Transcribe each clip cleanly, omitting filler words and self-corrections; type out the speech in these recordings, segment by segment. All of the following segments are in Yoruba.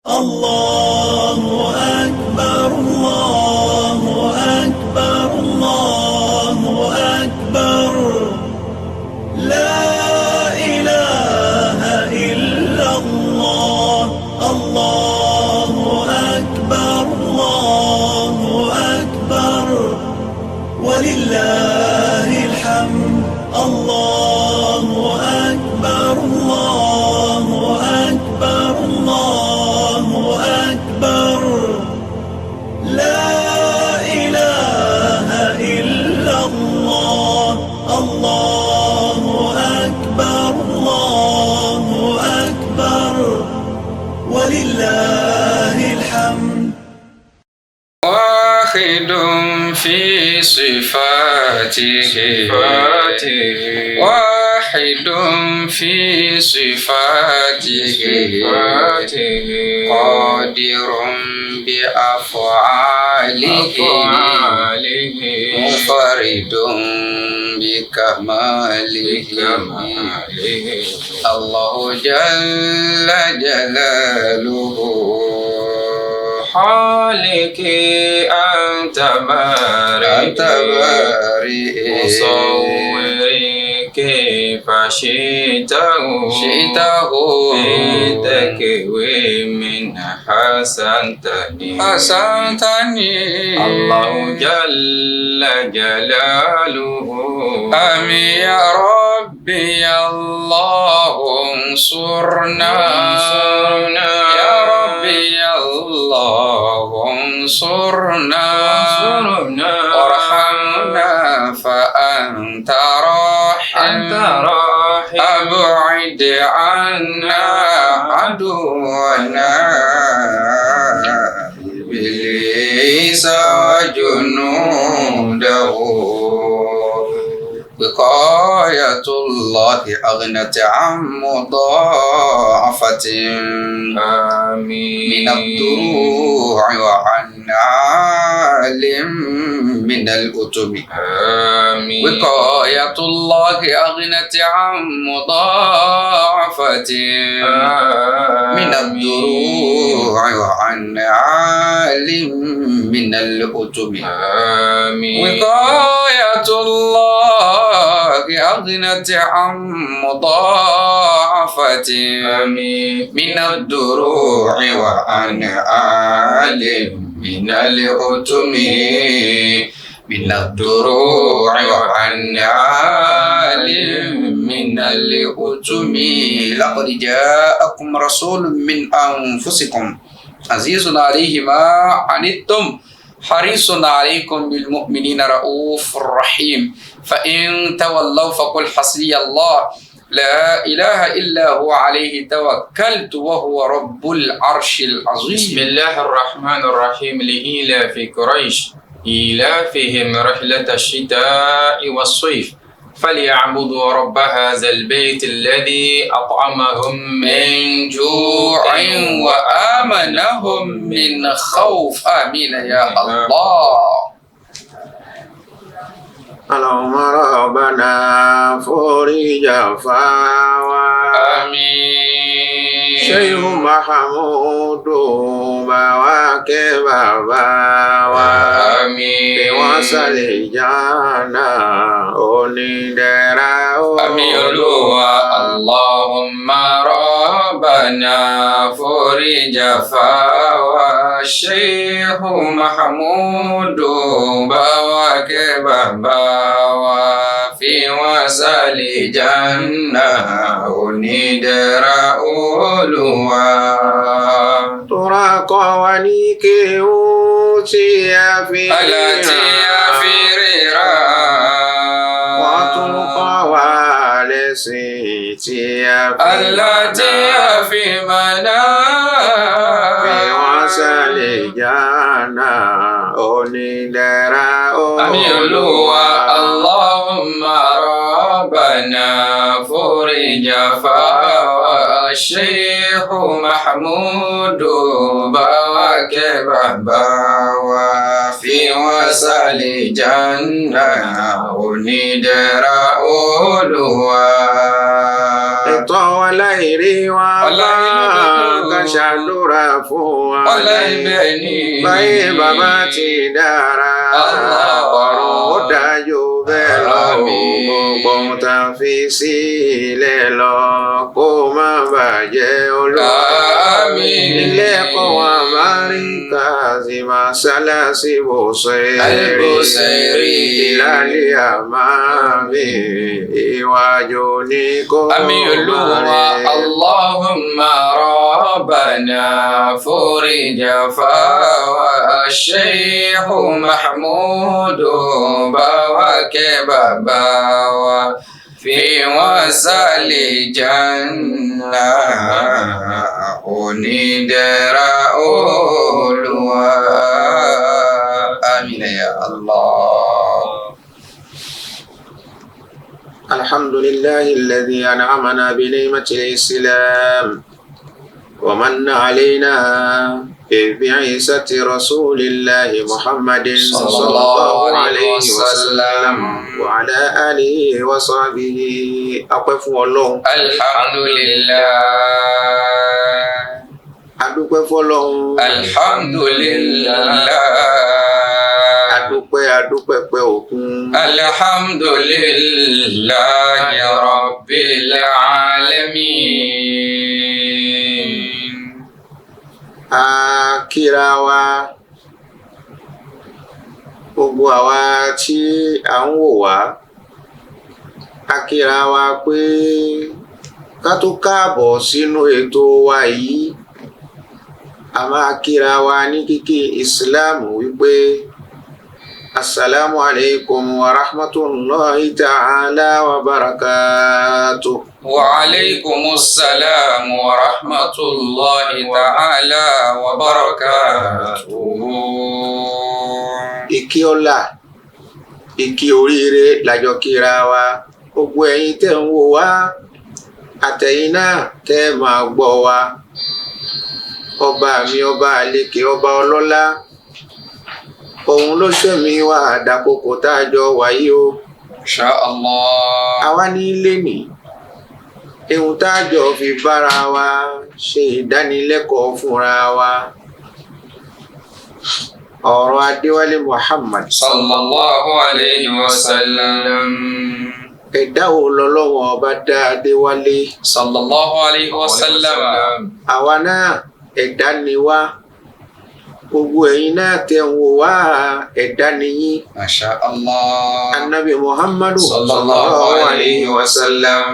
الله أكبر الله أكبر الله أكبر لا إله إلا الله الله أكبر الله أكبر ولله الحمد الله أكبر الله أكبر الله أكبر لا إله إلا الله الله أكبر الله أكبر ولله الحمد. واحد في صفاته، واحد في صفاته، قادر بأفعاله، منفرد بكماله، الله جل جلاله. خالقي أنت بارئ، أنت بارئ، مصوري كيف شئته، شئته، في تكوين حسنتني، حسنتني. الله جل جلاله. آمين يا ربي الله انصرنا، انصرنا. يا ربي الله انصرنا، انصرنا. وارحمنا فأنت راحم، أنت راحم. أبعد عنا عدونا إبليس وجنوده. وقاية الله أغنت عن مضاعفة آمين. من الدروع وعن عال من الأتم. آمين. وقاية الله أغنت عن مضاعفة من الدروع وعن عال من الأتم. آمين. وقاية الله أغنت عن مضاعفة آمين. من الدروع وعن عال من الأتم، من الدروع وعن عال من الأتم. لقد جاءكم رسول من أنفسكم عزيز عليه ما عنتم حريص عليكم بالمؤمنين رؤوف رحيم، فإن تولوا فقل حسبي الله لا إله إلا هو عليه توكلت وهو رب العرش العظيم. بسم الله الرحمن الرحيم. لإيلاف قريش إيلافهم رحلة الشتاء والصيف فليعبدوا رب هذا البيت الذي أطعمهم من جوع وآمنهم من خوف. آمين يا الله. اللهم ربنا foríjì fáwa. آمين. Sheikh Mahamudu bá wa kẹ́ bàbá wa. آمين. Kí wọ́n sàlẹ̀ jánà onídẹ̀ra. Àmín Olúwa. Allahumma rabbana foríjà fáwa. Sheikh Mahamudu bá wa kẹ́ bàbá wa. Fi wọ́n sálì jánà onídẹ̀ra Olúwa. Tora kọ́ wa ní kéwú tí a fi Àlá tí a fi ríra. Wọ́n tún kọ́ wa lẹ́sìn tí a fi Àlá tí a fi mọ̀nà. Fi wọ́n sálẹ̀ jánà onídẹ̀ra. Àmín Olúwa. Allahumma rabbana foríjà fáwa. Sheikh Mahmudu bá wa kẹ́ bàbá wa. Fi wọ́n sálì jánà onídẹ̀ra Olúwa. Ẹ̀tọ́ wa láyé. Láìrí wọn Wàláhì lódodo. ká ṣàdúrà fún wọn. Wàláhì bẹ́ẹ̀ ni. Báyé bàbá ti dára. Allah. Ọ̀run ó dájú bẹ́ẹ̀ lọ. Àmín. Gbogbo ohun tá a fi sílẹ̀ lọ kó má bàjẹ́ olúwa. Àmín. Ilé ẹ̀kọ́ wa Markaz Masalasi Busiri. Al-Busiri. Ìlàlẹ̀ àmàmì iwájú ní kó Àmín Olúwa, máa rí. Allahumma rabbana furija fáwa Sheikh Mahmud báwa kẹ́ bàbá wa fi wọ́n sálẹ̀ janna onídẹ̀ra Olúwa. Àmín ya Allah. الحمد لله الذي أنعمنا بنعمة الإسلام ومن علينا ببعثة رسول الله محمد صلى الله عليه وسلم. وعلى آله وصحبه. Ọpẹ́ fún Ọlọ́run. Alhamdulillah. Adúpẹ́ fọ́lọ́run. Alhamdulillah. Adúpẹ́, adúpẹ́ pẹ́ òkun. Alhamdulillah Rabbil alamin. A kíra wa, gbogbo àwa tí à ń wò wá, a kíra wa pé ká tó káàbọ̀ sínú ètò wa yìí, a máa kíra wa ní kíkí ìsìláàmù wípé assalamu alaikum wa rahmatullahi ta'ala wa barakatuh. Wa alaykumus salam wa rahmatullahi ta'ala wa barakatuh. Ìkí ọlá, ìkí oríire lájọ kíra wa, gbogbo ẹ̀yin tẹ́ ń wò wá àtẹ̀yin náà tẹ́ máa gbọ́ wa. Ọba mi, ọba àlekè, ọba ọlọ́lá, òun ló ṣẹ̀mí wa àdàkókò tá a jọ wáyé o. Insha Allah. Àwa ní ilé ní ihun tá a jọ fi bára wa ṣe ìdánilẹ́kọ̀ọ́ fúnra wa, ọ̀rọ̀ Adéwálé Muhammad Sallallahu alayhi wa sallam. Ẹ̀dá wo lọ́lọ́wọ́n ọba dá Adéwálé? Sallallahu alayhi wa sallam. Àwa náà ẹ̀dá ni wá, gbogbo ẹ̀yin náà tẹ̀ ń wò wá, ẹ̀dá ni yín. Masha Allah. Anabi Muhammadu Sallallahu alayhi wa sallam.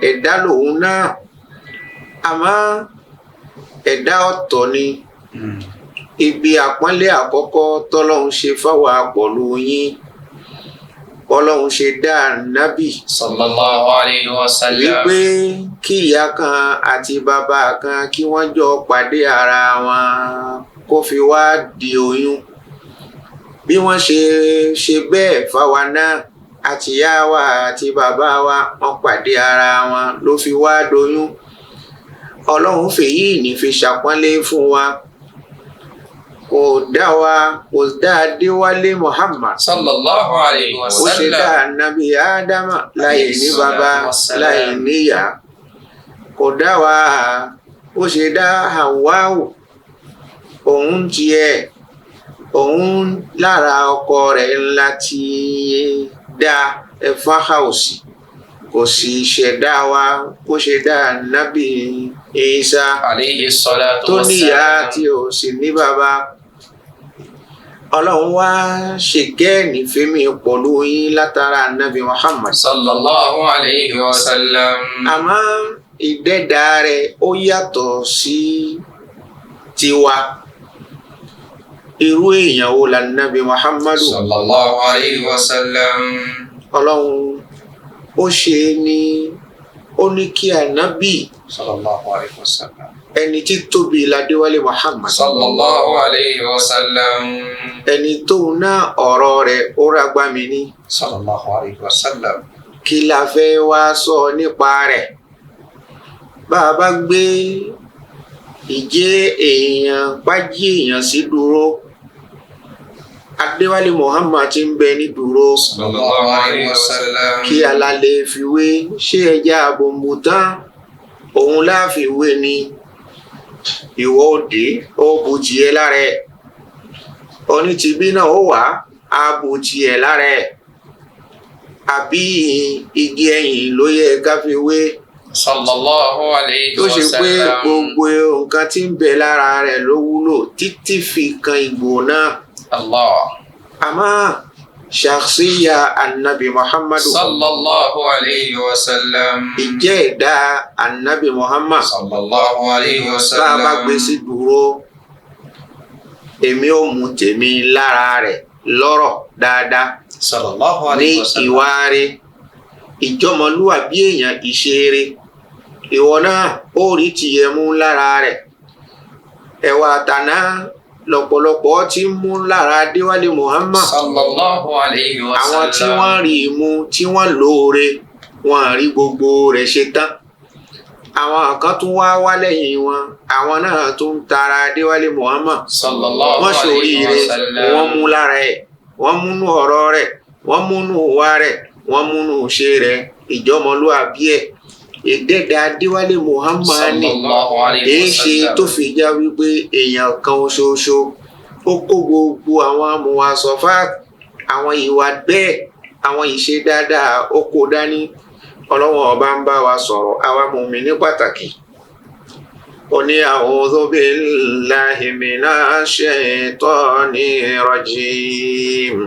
Ẹ̀dá lòun náà, àmọ́ ẹ̀dá ọ̀tọ̀ ni. Ibi àpọ́nlé àkọ́kọ́ tọ́lọ́hun ṣe fáwa pọ̀lú yín, bọ́lọ́hun ṣe dá nábì Sallallahu alayhi wa sallam. wípé kí ìyá kan àti bàbá kan kí wọ́n jọ pàdé ara wọn kó fi wá di oyún, bí wọ́n ṣe ṣe bẹ́ẹ̀ fáwa náà, àti ìyá wa àti bàbá wa wọ́n pàdé ara wọn ló fi wá doyún. Ọlọ́run fèyí ní fi ṣàpọ́nlé fún wa, kò dá wa, kò dá Adéwálé Muhammad Sallallahu alayhi wa ó ṣe dá sallam. Nábì Ádámà láì ní bàbá, láì níyà, kò dá wa. Ó ṣe dá Háwáù, òun tiẹ̀ òun lára ọkọ rẹ̀ ńlá ti dá ẹ̀fọn house, kò sì ṣẹ̀dá wa kó ṣe dá nábì Ìsá Alayhi salatu tó níyà wassalam. Tí ò sì ní bàbá. Ọlọ́run wá ṣèkẹ́ẹ̀nì fẹ́mi pọ̀lú yín látara nábì Muhammad. Sallallahu alayhi wa sallam. Àmọ́ ìdẹ́dà rẹ̀ ó yàtọ̀ sí tiwa. Irú èèyàn wo la nábì Muhammadu? Sallallahu alayhi wa sallam. Ọlọ́run ó ṣe é ní ó ní kí ànábì Sallallahu alayhi wa sallam. ẹni tí tóbi ládéwálé Muhammad, Sallallahu alayhi wa sallam. ẹni tóun náà ọ̀rọ̀ rẹ̀ ó rágbá mi ní. Sallallahu alayhi wa sallam. Kí la fẹ́ wá sọ nípa rẹ̀? Bá a bá gbé ìjẹ́ èèyàn pájí èèyàn sí dúró, Adéwálé Muhammad ti ń bẹ ní dúró. Sallallahu alayhi wa sallam. Kí alalẹ̀ fi wé? Ṣé ẹja àbòmù tán Òun láfiwé ni ìwọ òde ó bu tiẹ̀ lára ẹ̀, onítìbí náà ó wà á bu tiẹ̀ lára ẹ̀, àbí igi ẹ̀yìn ló yẹ ká fi wé? Sallallahu alayhi Tó wa ṣe pé sallam. gbogbo nǹkan tí ń bẹ lára rẹ̀ ló wúlò títí fi kan ìgbò náà. Allah. Àmọ́ ṣàṣìyà anabi Muhammadu Sallallahu alayhi wa sallam. ìjẹ́ ẹ̀dá anabi Muhammad, Sallallahu alayhi wa bá a bá sallam. gbé sí dúró, èmi ò mú tèmi lára rẹ̀ lọ́rọ̀ dáadáa, Sallallahu ní alayhi wa sallam. ìwà rẹ̀, ìjọmọlúwàbí èèyàn, ìṣe rẹ̀, ìwọ náà ó rí tiẹ̀ mú lára rẹ̀. Ẹ̀wà àtàná lọ́pọ̀lọpọ̀ ti ń mú lára Adéwálé Muhammad. Sallallahu alayhi wa Àwọn tí sallam. wọ́n rí i mú, tí wọ́n lóore, wọ́n rí gbogbo rẹ̀ ṣe tán. Àwọn kan tún wá wá lẹ́yìn wọn, àwọn náà tún ń tara Adéwálé Muhammad. Sallallahu Wọ́n alayhi wa ṣoríire, sallam. wọ́n mú lára ẹ̀, wọ́n múnú ọ̀rọ̀ rẹ̀, wọ́n múnú ìwà rẹ̀, wọ́n múnú ṣe rẹ̀, ìjọmọlúàbí ẹ̀, ìdẹ́dà Adéwálé Muhammad ni. Sallallahu alayhi Èé wa ṣe sallam. tó fi já wípé èèyàn kan ṣoṣo ó kó gbogbo àwọn amúwasọ̀fà, àwọn ìwà bẹ́ẹ̀, àwọn ìṣe dáadáa, ó kó dání. Ọlọ́wọ́n ọba ń bá wa sọ̀rọ̀, àwa mùmí ní pàtàkì. Ó ní a'udhu billahi minash shaitani rajim,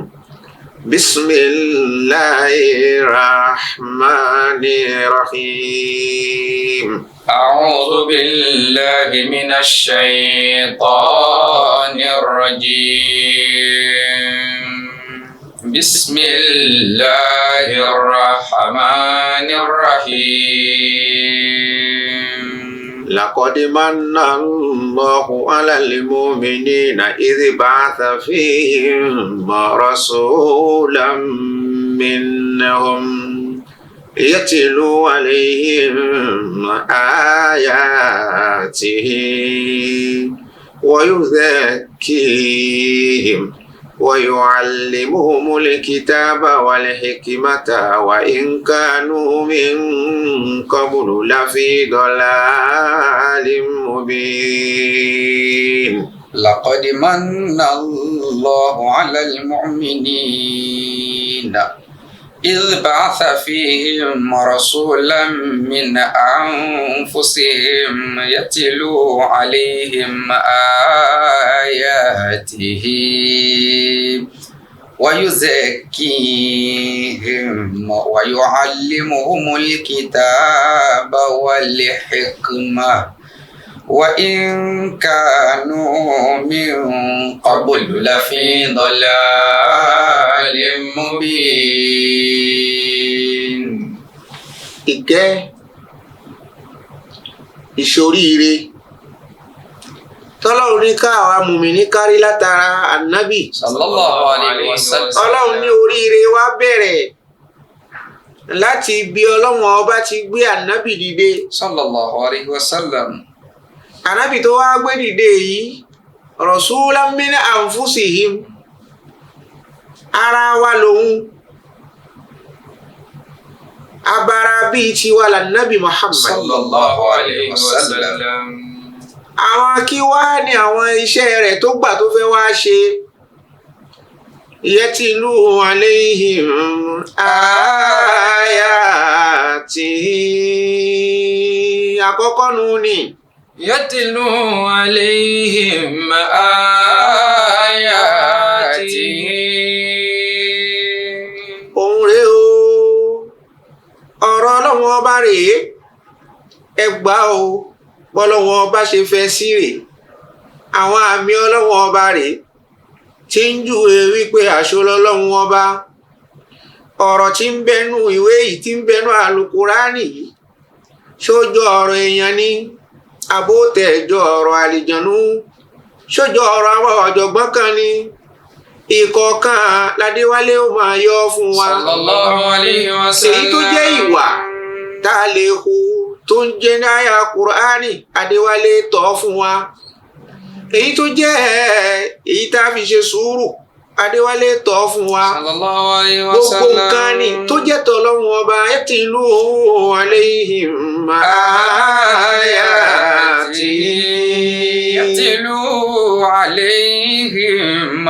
bismillahir rahmanir rahim. أعوذ بالله من الشيطان الرجيم. بسم الله الرحمن الرحيم. لقد من الله على المؤمنين إذ بعث فيهم رسولا منهم يتلو عليهم آياته ويزكيهم ويعلمهم الكتاب والحكمة وإن كانوا من قبل لفي ضلال مبين. لقد من الله على المؤمنين إذ بعث فيهم رسولا من أنفسهم يتلو عليهم آياته ويزكيهم ويعلمهم الكتاب والحكمة وإن كانوا من قبل لفي ضلال مبين. Ìkẹ́, ìṣoríire tọ́lọ́run ní káwa mùmíní kárí látara ànábì. Sallallahu alayhi wa sallam. Ọlọ́run ní oríire wa bẹ̀rẹ̀ láti ibi Ọlọ́run ọba ti gbé ànábì dìde. Sallallahu alayhi wa sallam. Ànábì tó wá gbé dìde yìí, rasulan min anfusihim, ara wa lòun, abara bíi tiwa lànábì Muhammad. Sallallahu alayhi wa sallam. Àwọn kí wá ní àwọn iṣẹ́ rẹ̀ tó gbà tó fẹ́ wá ṣe? Yẹtìlú alayhim ayati, àkọ́kọ́ nù ni. يتلو عليهم آياته. Òun rèé o, ọ̀rọ̀ Ọlọ́run ọba rèé, ẹ gbà o, bọ́lọ́run ọba ṣe fẹ́ sí rèé, àwọn àmì Ọlọ́run ọba rèé tí ń júwe wípé àṣọ lọ́lọ́run ọba. Ọ̀rọ̀ tí ń bẹnu ìwé yìí, tí ń bẹnu àlùkùránì yìí, ṣójọ ọ̀rọ̀ èèyàn ni àbótẹ́jọ ọ̀rọ̀ àlìjànú, ṣójọ ọ̀rọ̀ àwọn ọ̀jọ̀gbọ́n kan ni? Ìkọ̀ọ̀kan ládéwálé ó máa yọ fún wa. Sallallahu alayhi wa sallam. Èyí tó jẹ́ ìwà tá a lè hu tó ń jẹ́ náyà kùránì, Adéwálé tọ́ fún wa. Èyí tó jẹ́ èyí tá a fi ṣe sùúrù, Adéwálé tọ́ fún wa. Sallallahu alayhi wa Gbogbo sallam. nǹkan ni tó jẹ́ tọ́lọ́run ọba yatlu alayhim ayati. Yatlu alayhim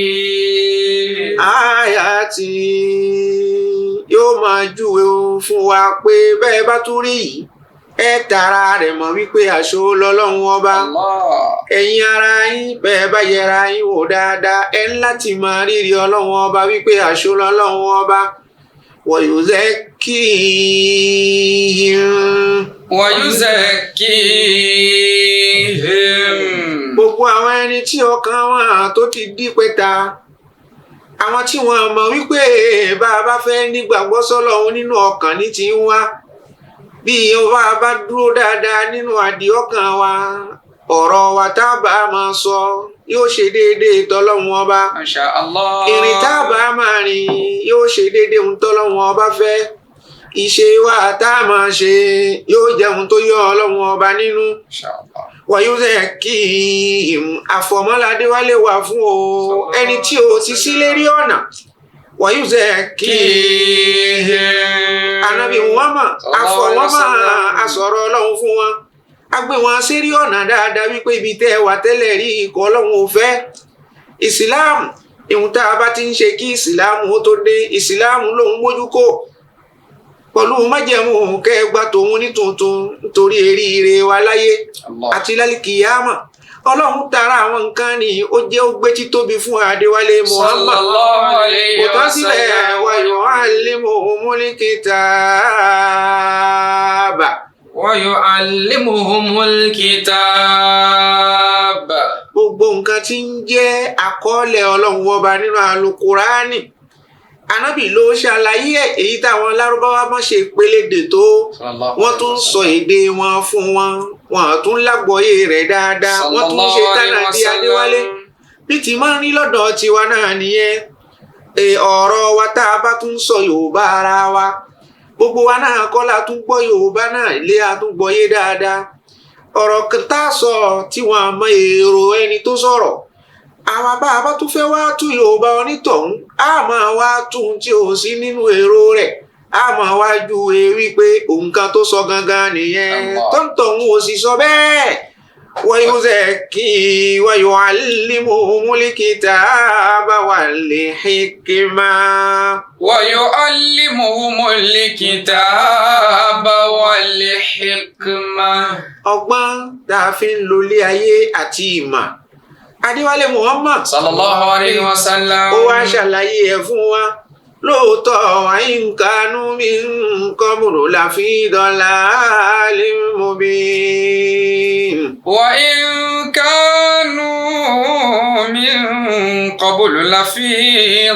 ayatihi. Ayati yóò máa júwe fún wa pé bẹ́ẹ̀ bá tún rí yìí, ẹ tara rẹ̀ mọ̀ wípé àṣọ lọ́lọ́run ọba. Allah. Ẹ̀yin ara yín, bẹ́ẹ̀ bá yẹra yín wò dáadáa, ẹ ń láti máa rírì ọlọ́run ọba wípé àṣọ lọ́lọ́run ọba. Wa yuzakkihim. Wa yuzakkihim. Gbogbo àwọn ẹni tí ọkàn wọn tó ti dí pẹ́ta, àwọn tí wọn mọ̀ wípé bá a bá fẹ́ nígbàgbọ́ sọ́lọ́run nínú ọkàn ní ti ń wá, bí ọba bá dúró dáadáa nínú àdì ọkàn wa, ọ̀rọ̀ wa tá a bá máa sọ yóò ṣe déédéé tọ́lọ́run ọba. Masha Allah. Ìrìn tá a bá máa rìn yóò ṣe déédéé ohun tọ́lọ́run ọba fẹ́. Ìṣe wa tá a máa ṣe yóò jẹ́ ohun tó yọ ọlọ́run ọba nínú. Masha Allah. Wàyúzẹ̀kì àfọ̀mọ́ládé wálé wà fún o ẹni tí o ti sí lérí ọ̀nà. Wàyúzẹ̀kì Ànábì Muhammad àfọ̀mọ́mọ́ àsọ̀rọ̀ ọlọ́run fún wọn. A gbé wọn sérí ọ̀nà dáadáa wípé ibi tẹ́ ẹ wà tẹ́lẹ̀ rí ikọ̀ ọlọ́run ò fẹ́. Ìsìláàmù, ìhun tá a bá ti ń ṣe kí ìsìláàmù ó tó dé, ìsìláàmù lòun mójú kó pẹ̀lú májẹ̀mú kẹgbà tòun ní tuntun nítorí eríire wa láyé Allah. àti lálìkìyámà. Ọlọ́run tara àwọn nǹkan ni ó jẹ́ ó gbé títóbi fún Adéwálé Muhammad. Sallallahu alayhi Kò tán wa sílẹ̀, sallam. wa yu'allimuhumul kitaba. Wa yu'allimuhumul kitab. Gbogbo nǹkan tí ń jẹ́ àkọọ́lẹ̀ ọlọ́run ọba nínú alukurani, Ànábì ló ṣàlàyé ẹ̀, èyí táwọn lárúbáwá mọ̀ ṣe pélédè tó. Sallallahu Wọ́n tún alayhi wa sọ èdè wọn fún wọn, wọn tún lágbọ́yé rẹ̀ dáadáa, wọ́n tún ṣe Sallallahu tánà alayhi wa bí Adéwálé. sallam. Bí ti máa ń rí lọ́dọ̀ tiwa náà nìyẹn. Ọ̀rọ̀ wa tá a bá tún sọ Yorùbá ara wa, gbogbo wa náà kọ́ la tún gbọ́ Yorùbá náà ilé a tún gbọ́yé dáadáa. Ọ̀rọ̀ kan tá a sọ tí wọ́n mọ èrò ẹni tó sọ̀rọ̀, àwa bá a bá tún fẹ́ wá tú Yorùbá onítọ̀hún, á máa wá tún tí ò sí nínú èrò rẹ̀, á máa wá ju ewì pé òǹkan tó sọ gangan nìyẹn, Allah. tóńtọ̀hún ò sì sọ bẹ́ẹ̀. ويزكي ويعلمهم الكتاب والحكمة. ويعلمهم الكتاب والحكمة. Ọgbọ́n tá a fi ń lolé ayé àti ìmọ̀, Adéwálé Muhammad Sallallahu alayhi wa sallam. ó wá ṣàlàyé ẹ̀ fún wa. Lóòótọ́, àyínkanu mi nǹkan múrò la fi dalalin mubin. وإن كانوا من قبل لفي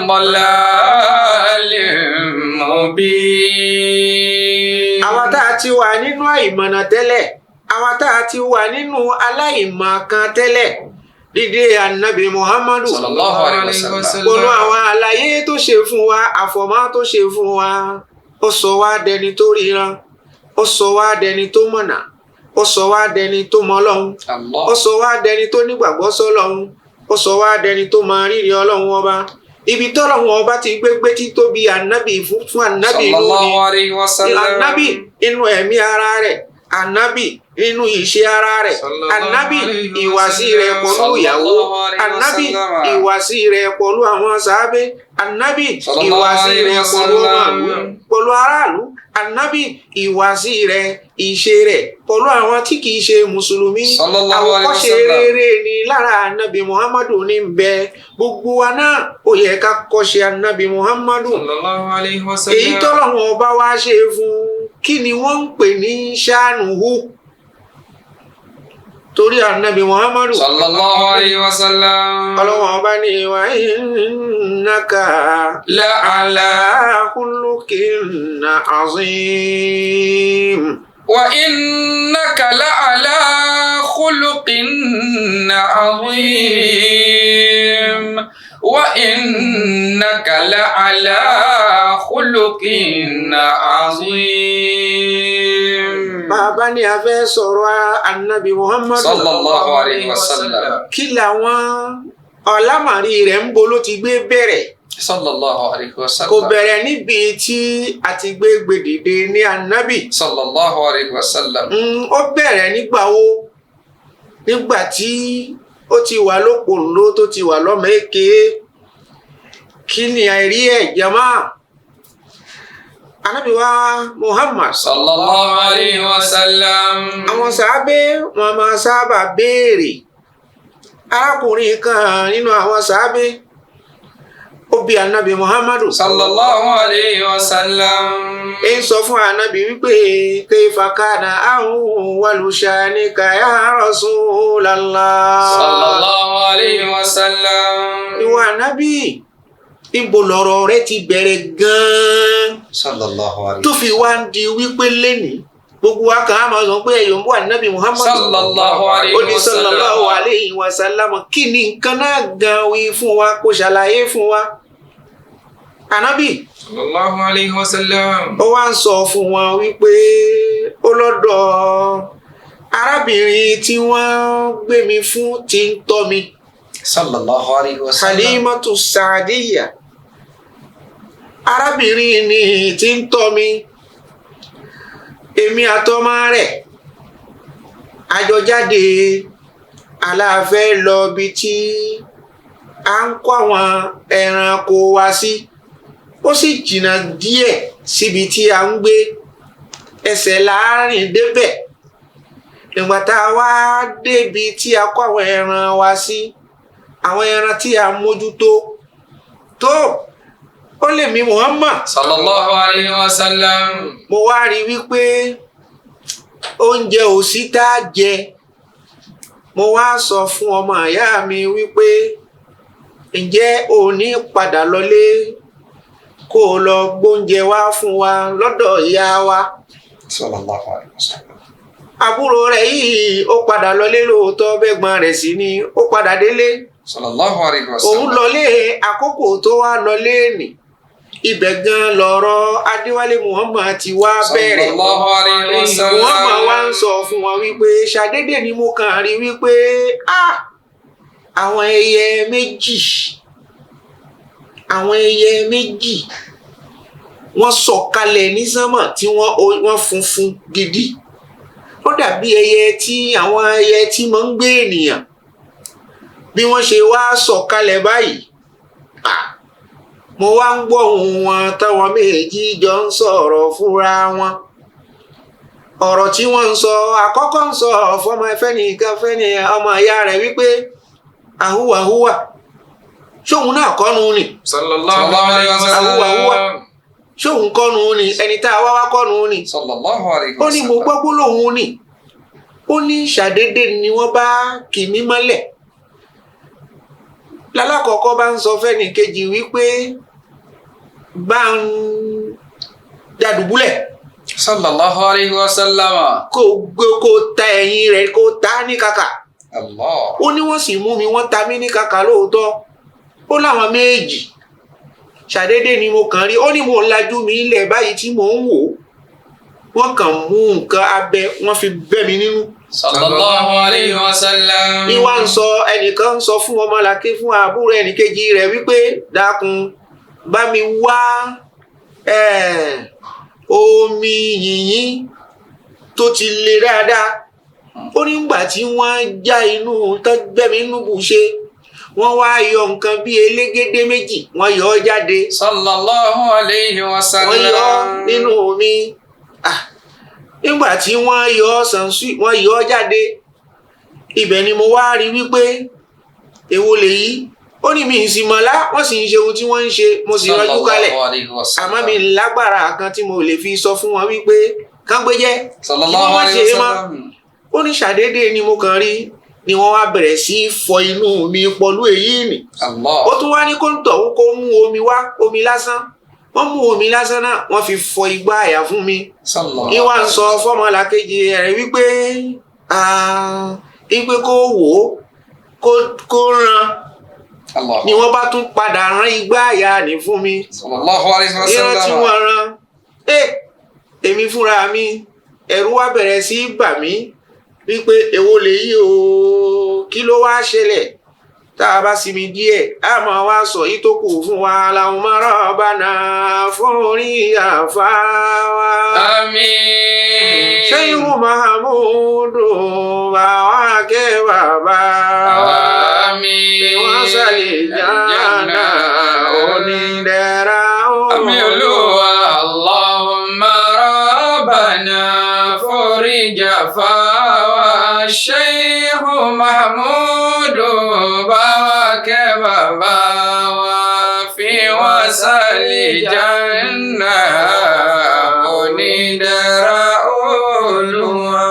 ضلال مبين. Àwa tá a ti wà nínú àìmọ̀nà tẹ́lẹ̀, àwa tá a ti wà nínú aláìmọ̀kan tẹ́lẹ̀, dídé ànábì Muhammadu Sallallahu alayhi wa sallam. pẹ̀lú àwọn àlàyé tó ṣe fún wa, àfọ̀mọ́ tó ṣe fún wa, ó sọ wá dẹni tó ríran, ó sọ wá dẹni tó mọ̀nà, ó sọ wá dẹni tó mọ Ọlọ́run, Allah. ó sọ wá dẹni tó nígbàgbọ́ sọ́lọ́run, ó sọ wá dẹni tó mọ rírì Ọlọ́run ọba. Ibi tọ́lọ́run ọba ti gbégbé títóbi ànábì fún ànábì lónìí, Sallallahu alayhi wa sallam. ànábì inú ẹ̀mí ara rẹ̀, ànábì nínú ìṣe ara rẹ̀, Sallallahu ànábì alayhi wa ìwàsí rẹ̀ pẹ̀lú ìyàwó, Sallallahu alayhi wa ànábì sallam. ìwàsí rẹ̀ pẹ̀lú àwọn sàábé, ànábì Sallallahu ìwàsí alayhi rẹ̀ wa pẹ̀lú ọmọ sallam. ìlú, pẹ̀lú aráàlú, ànábì ìwàsí rẹ̀, ìṣe rẹ̀ pẹ̀lú àwọn tí kìí ṣe mùsùlùmí. Sallallahu alayhi wa Àwòkọ́ṣe sallam. rere ni lára ànábì Muhammadu ní bẹ. Gbogbo wa náà ó yẹ ká kọ́ṣe ànábì Muhammadu. Sallallahu alayhi wa sallam. Èyí tọ́lọ́run ọba wa ṣe fún, kí ni wọ́n ń pè ní ṣáànùhù? Torí ànábì Muhammadu Sallallahu alayhi wa sallam. ọlọ́run ọba ní wa innaka La'ala. khuluqin azim. Wa innaka la'ala khuluqin azim. Wa innaka la'ala khuluqin azim. Bàbá bá ní a fẹ́ sọ̀rọ̀ anabi Muhammad Sallallahu alayhi wa sallam. Kí làwọn ọ̀làmàrí rẹ̀ ń bo ló ti gbé bẹ̀rẹ̀? Sallallahu alayhi wa sallam. Kò bẹ̀rẹ̀ níbi tí a ti gbé gbèdìde ní anabi. Sallallahu alayhi wa sallam. Ó bẹ̀rẹ̀ nígbà wo? Nígbà tí ó ti wà lópòǹló, tó ti wà lọ́mọ èké. Kí ni àìrí ẹ̀ jama? Anabi wa Muhammad Sallallahu alayhi wa sallam. Àwọn sàábé wọn máa sábà béèrè. Arákùnrin kan nínú àwọn sàábé, ó bi anabi Muhammadu Sallallahu alayhi wa sallam. Ń sọ fún anabi wípé kayfa kana awwalu shanika ya Rasulallah. Sallallahu alayhi wa sallam. Ìwọ anabi, ibo lọ̀rọ̀ rẹ ti bẹ̀rẹ̀ gan-an Sallallahu alayhi tó fi wá ń di wípé lẹ́nìí gbogbo wa kàn á máa sọ pé ẹ̀yọ̀ ń bọ̀ anabi Muhammadu? Sallallahu alayhi Ó ní wa sallam. Sallallahu alayhi wa sallam, kí ni nǹkan náà gan? Wí fún wa, kó ṣàlàyé fún wa, anabi. Sallallahu alayhi wa sallam. Ó wá ń sọ fún wọn wípé ó lọ́dọ̀ arábìnrin tí wọ́n gbé mi fún ti ń tọ́ mi. Sallallahu alayhi wa sallam. Halimatu Saadiya, arábìnrin ni tí ń tọ́ mi, èmi àtọmọ rẹ̀ àjọjáde aláàfẹ́ lọ bí tí à ń kó àwọn ẹranko wa sí. Ó sì jìnnà díẹ̀ síbi tí a ń gbé, ẹsẹ̀ láàrin débẹ̀. Ìgbà tá a wá débi tí a kó àwọn ẹran wa sí, àwọn ẹran tí a mójútó tó, ó lè mi Muhammad Sallallahu alayhi wa sallam. mo wá rí wípé oúnjẹ ò sí tá a jẹ. Mo wá sọ fún ọmọ ìyá mi wípé ǹjẹ́ o ní padà lọlé kó o lọ gbóúnjẹ wá fún wa lọ́dọ̀ ìyá wa? Sallallahu alayhi wa sallam. Àbúrò rẹ̀ yìí, ó padà lọlé lóòótọ́, bẹ́gbọ́n rẹ̀ sì ni ó padà délé. Sallallahu alayhi wa sallam. Òun lọlé. Àkókò tó wá lọlé nì, ibẹ̀ gan lọ̀rọ̀ Adéwálé Muhammad ti wá bẹ̀rẹ̀. Sallallahu alayhi wa sallam. Muhammad wá ń sọ fún wọn wípé ṣàdédé ni mo kàn rí wípé ah, àwọn ẹyẹ méjì, àwọn ẹyẹ méjì, wọ́n sọ̀kalẹ̀ ní sánmọ̀ tí wọ́n funfun gidi. Ó dàbí ẹyẹ tí àwọn ẹyẹ tí máa ń gbé ènìyàn. Bí wọ́n ṣe wá sọ̀kalẹ̀ báyìí, ah, mo wá ń gbọ́ ohùn wọn táwọn méjì jọ ń sọ̀rọ̀ fúnra wọn. Ọ̀rọ̀ tí wọ́n ń sọ, àkọ́kọ́ ń sọ fọmọ ẹfẹ́nìkan fẹ́ni ọmọ ìyá rẹ̀ wípé àhúwàhúwà, ṣóun náà kọ́nu ni? Sallallahu alayhi wa sallam. Àhúwàhúwà, ṣóun kọ́nu ni? Ẹni tá a wá wá kọ́nu ni? Sallallahu alayhi wa Ó ní mo sallam. gbọ́ gbólóhùn ni. Ó ní ṣàdédé ni wọ́n bá kì mí mọ́lẹ̀. Lálákọ̀ọ́kọ́ bá ń sọ fẹ́ni kejì wípé bá ń dàdùbúlẹ̀ Sallallahu alayhi wa sallam. kó gbé, kó ta ẹ̀yìn rẹ̀, kó ta á ní kàkà. Allah. Ó ní wọ́n sì mú mi, wọ́n ta mí ní kàkà lóòótọ́. Ó láwọn méjì, ṣàdédé ni mo kàn rí. Ó ní mo lajú mi ilẹ̀ báyìí tí mò ń wò ó, wọ́n kàn mú nǹkan abẹ, wọ́n fi bẹ́ mi nínú. Sallallahu alayhi wa sallam. Ní wá ń sọ, ẹnìkan ń sọ fún ọmọlàkè, fún àbúrò ẹnìkejì rẹ̀ wípé dákun, bá mi wá omi yìnyín tó ti le dáadáa. Ó nígbà tí wọ́n já inú tó gbẹ́mi inú bù ṣe, wọ́n wá yọ nǹkan bíi elégédé méjì, wọ́n yọ ọ́ jáde. Sallallahu alayhi wa sallam. Wọ́n yọ ọ́ nínú omi. Ah, nígbà tí wọ́n yọ ọ́ sànsú, wọ́n yọ ọ́ jáde, ibẹ̀ ni mo wá rí wípé èwo lèyí. Ó ní mi ì sì mọ̀lá, wọ́n sì ń ṣe ohun tí wọ́n ń ṣe, mo sì rọjú kalẹ̀. Sallallahu alayhi wa sallam. Àmọ́ mi lágbára kan tí mo lè fi sọ fún wọn wípé kán gbé jẹ́ Sallallahu kí wọ́n alayhi ṣe wa é mọ́. sallam. Ó ní ṣàdédé ni mo kàn rí ni wọ́n wá bẹ̀rẹ̀ sí í fọ inú mi pọ̀lú èyí nì. Allah. Ó tún wá ní kó ń tọ̀hún kó mú omi wá, omi lásán. Wọ́n mú omi lásán náà, wọ́n fi fọ igbá àyà fún mi. Sallallahu Ní wá ń sọ fọ́mọlàkejì rẹ̀ wípé ah, wípé kó wò ó, kó ran Allah. ni wọ́n bá tún padà rán igbá àyà ní fún mi. Sallallahu alayhi wa Ìran tí sallam. wọ́n rán, ẹ èmi fúnra mi Ẹ̀rù wá bẹ̀rẹ̀ sí í bà mí wípé èwo lèyí o, kí ló wá ṣẹlẹ̀? Tá a bá sinmi díẹ̀, a máa wá sọ yìí tó kù fún wa. Làwọn máa rọ̀ bá náà fún orí àfa wa. Àmín. Ṣéhù Mahamudu bàwá kẹ́ bàbá wa. Àmín. Tí wọ́n sàlẹ̀ jánà onídẹ̀ra ó. Àmín Olúwa, Allahumma rabbana foríjà fáwa. Ṣéhù Mahmudu báwa kẹ́ bàbá wa. Fi wọ́n sàlẹ̀ jánà onídẹ̀ra Olúwa.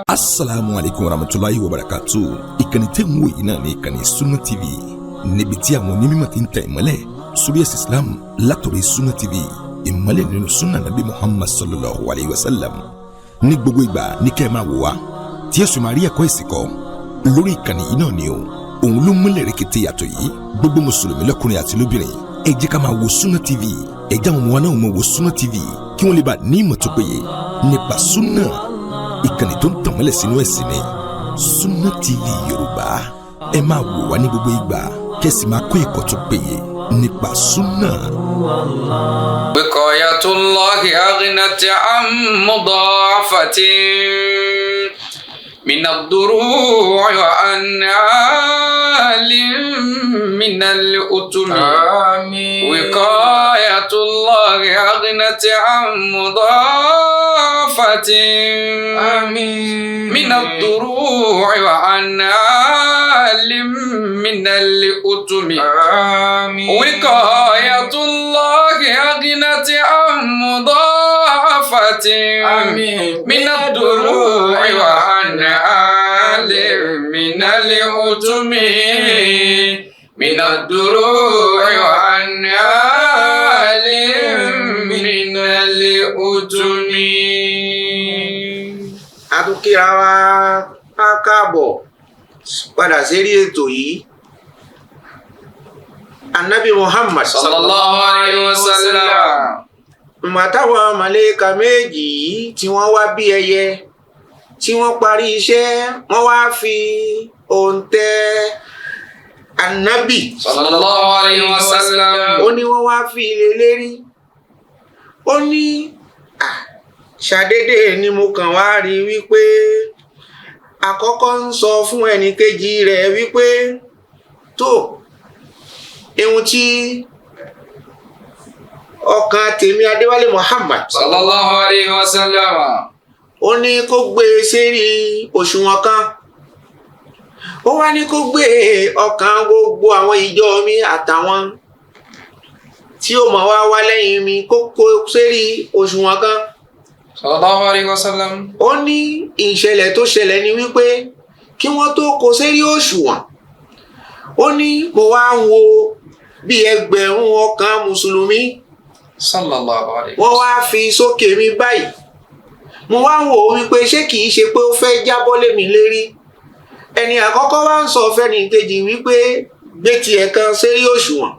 Asalaamu aleykum warahmatulahi wabarakatu. Ìkànnì tẹ́ ń wò yìí náà ní ìkànnì Sunna TV, níbi tí àwọn onímọ̀ ti ń tẹ̀ ìmọ́lẹ̀ sórí ẹ̀sìn Islam látọ̀rọ̀ Sunna TV, ìmọ́lẹ̀ nínú sunna nabi Muhammad sallallahu alayhi wa sallam. Ní gbogbo ìgbà ní kẹ́ ẹ máa wò wá, tí ẹ sì máa rí ẹ̀kọ́ ẹ̀sìn kọ́ lórí ìkànnì yìí náà ni o. Òun ló múlẹ̀ rẹ̀kẹ̀tẹ̀ yàtọ̀ yìí. Gbogbo mùsùlùmí lọ́kùnrin àti lóbìnrin, ẹ jẹ́ ká máa wo Sunna TV. Ẹ jẹ́ àwọn ọmọ wa náà máa wo Sunna TV, kí wọ́n lè bá ní ìmọ̀ tó péye nípa sunna. Ìkànnì tó ń tànmọ́lẹ̀ sínú ẹ̀sìn ni Sunna TV Yorùbá. Ẹ máa wò wá ní gbogbo ìgbà, kẹ́sì máa kọ́ ẹ̀kọ́ tó péye nípa sunna. وقاية الله أغنت عن مضاعفة من الضروع وعن عال من الأتم. آمين. وقاية الله أغنت عن مضاعفة آمين. من الضروع وعن عال من الأتم. آمين. وقاية الله أغنت عن مضاعفة آمين. من الضروع وعن عال من الأتم، من الضروع وعن عال من الأتم. A tún kíra wa ká káàbọ̀ padà sérí ètò yìí. Anabi Muhammad صلى الله عليه وسلم. Ìgbà táwọn màlẹ́kà méjì yìí tí wọ́n wá bí ẹyẹ, tí wọ́n parí iṣẹ́, wọ́n wá fi òǹtẹ̀ anabi صلى الله عليه وسلم. Ó ní wọ́n wá fi ilé lérí. Ó ní à ṣàdédé ni mo kàn wá rí wípé àkọ́kọ́ ń sọ fún ẹnì kejì rẹ̀ wípé tó ihun tí ọkàn tèmi Adéwálé Muhammad صلى الله عليه وسلم. Ó ní kó gbé e sérí òṣùwọ̀n kan. Ó wá ní kó gbé ọkàn gbogbo àwọn ìjọ mi àtàwọn tí ó mọ̀ wá wá lẹ́yìn mi, kó kó sérí òṣùwọ̀n kan. صلى الله عليه وسلم. Ó ní ìṣẹ̀lẹ̀ tó ṣẹlẹ̀ ni wípé kí wọ́n tó kó sérí òṣùwọ̀n, ó ní mo wá ń wo bí 1,000 ọkàn mùsùlùmí صلى الله عليه wọ́n wá fi sókè mi báyìí. Mo wá ń wò ó wípé ṣé kìí ṣe pé ó fẹ́ jábọ́ lé mi lérí. Ẹni àkọ́kọ́ wá ń sọ fẹ́ni kejì wípé gbé tiẹ̀ kan sérí òṣùwọ̀n,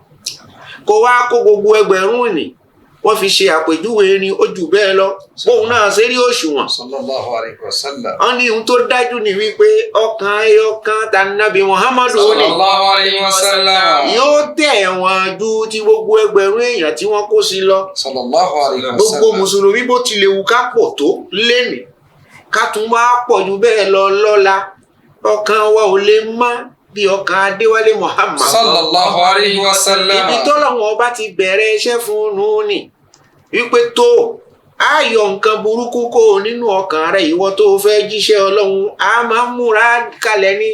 kó wá kó gbogbo 1,000 nì wọ́n fi ṣe àpèjúwe ni, ó jù bẹ́ẹ̀ lọ, bóun náà sérí òṣùwọ̀n. صلى الله عليه وسلم. Wọ́n ní ohun tó dájú ni wípé ọkàn ẹyọ kan tànàbí Muhammadu ó ní صلى الله عليه وسلم. yóò tẹ̀ wọ́n ju ti gbogbo 1,000 èèyàn tí wọ́n kó sí lọ. صلى الله عليه Gbogbo وسلم. mùsùlùmí, bó tilẹ̀ wù ká pọ̀ tó lénìí, ká tún wá pọ̀ ju bẹ́ẹ̀ lọ lọ́la, ọkàn wa ò lè mọ́ bí ọkàn Adéwálé Muhammad. صلى الله عليه وسلم. Ibi tọ́lọ́wọ́n ọba ti bẹ̀rẹ̀ iṣẹ́ fún un nù wípé tó a yọ nǹkan burúkú kó o nínú ọkàn rẹ, ìwọ tó o fẹ́ jíṣẹ́ Ọlọ́run. A máa ń múra kalẹ̀ ni,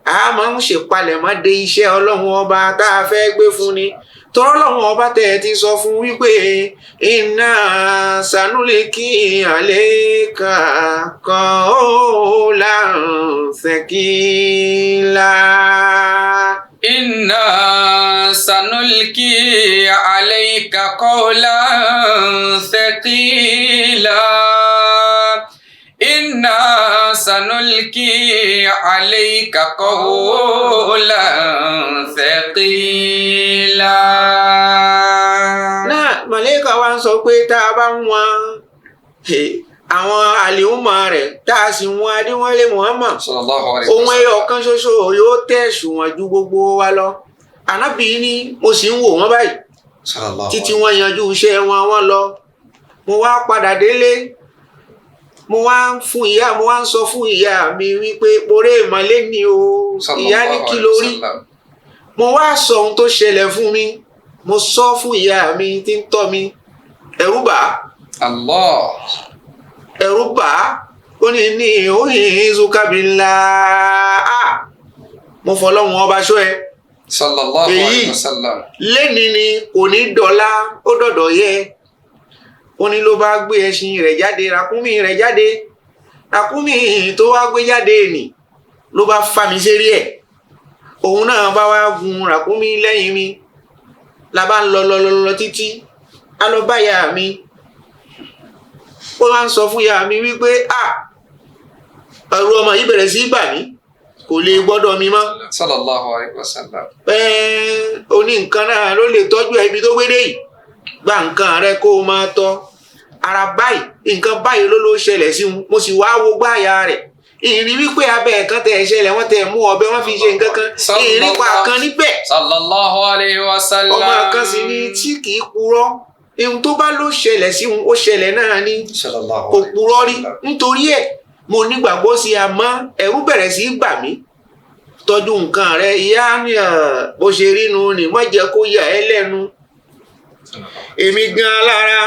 a máa ń ṣèpalẹ̀mọ́ de iṣẹ́ Ọlọ́run ọba tá a fẹ́ gbé fún ni, tọ́lọ́run ọba tẹ̀ ẹ ti sọ fún wípé إنا سنلقي عليك قولا ثقيلا. إنا سنلقي عليك قولا ثقيلا. إنا سنلقي عليك قولا ثقيلا. Náà màlẹ́kà wa ń sọ pé tá a bá ń wọn Àwọn àlèhùnmọ̀ rẹ̀ tá a sì wọn Adéwálé Muhammad, Sallallahu alayhi wa ohun ẹyọ sallam. kan ṣoṣo yóò tẹ̀sùwọ̀n ju gbogbo wa lọ. Ànábì ní mo sì ń wò wọ́n báyìí Sallallahu títí wọ́n yanjú iṣẹ́ wọn, wọ́n lọ. Mo wá padà délé, mo wá ń fún ìyá, mo wá ń sọ fún ìyá mi wípé mo ré ìmọ̀lé ni o. Ìyá ní kí ló rí? Mo wá sọ ohun tó ṣẹlẹ̀ fún mi, mo sọ fún ìyá mi tí ń tọ́ mi. Ẹ̀rù bà á. Allah. Ẹ̀rù bà á. Ó ní òyìn zukabila, mo fọlọ́run ọba ṣọ́ ẹ. Sallallahu Èyí. alayhi wa sallam. Lẹ́ni ni kò ní dọ̀la, ó dọ̀dọ̀ yẹ. Ó ní ló bá gbé ẹṣin rẹ̀ jáde, ràkúnmí rẹ̀ jáde, ràkúnmí tó wá gbé jáde nì ló bá fa mi sérí ẹ̀. Òun náà bá wá gun ràkúnmí lẹ́yìn mi, la bá ń lọ lọ lọ lọ títí a lọ bá ìyá mi. Ó wá ń sọ fún ìyá mi wípé a ẹ̀rù ọmọ yìí bẹ̀rẹ̀ sí í bà mí, kò lè gbọ́dọ̀ mi mọ́. Sallallahu alayhi wa sallam. Ẹ́ẹ́, oní nǹkan náà ló lè tọ́jú ẹbí tó gbédè yìí, gba nǹkan rẹ kó o máa tọ́ ara báyìí, nǹkan báyìí ló ṣẹlẹ̀ sí un. Mo sì wá wo gbáàyà rẹ̀, ìrìn wípé abẹ́ ẹ̀kan tẹ̀ ṣẹlẹ̀, wọ́n tẹ̀ mú ọbẹ̀, wọ́n fi ṣe nǹkan kan, ìrìn pa kan níbẹ̀. Sallallahu alayhi wa sallam. Ọmọ kan sì ni tí kì í purọ́. Ohun tó bá ló ṣẹlẹ̀ sí un, ó ṣẹlẹ̀ náà ni. Sallallahu Kò alayhi wa purọ́ rí. sallam. Nítorí ẹ̀ mo nígbàgbọ́ sí i, àmọ́ ẹ̀rù bẹ̀rẹ̀ sí í bà mí. Tọ́jú nǹkan rẹ. Ìyá ni bó ṣe rí nu ni, má jẹ́ kó yà ẹ́ lẹ́nu. Èmi gan lára,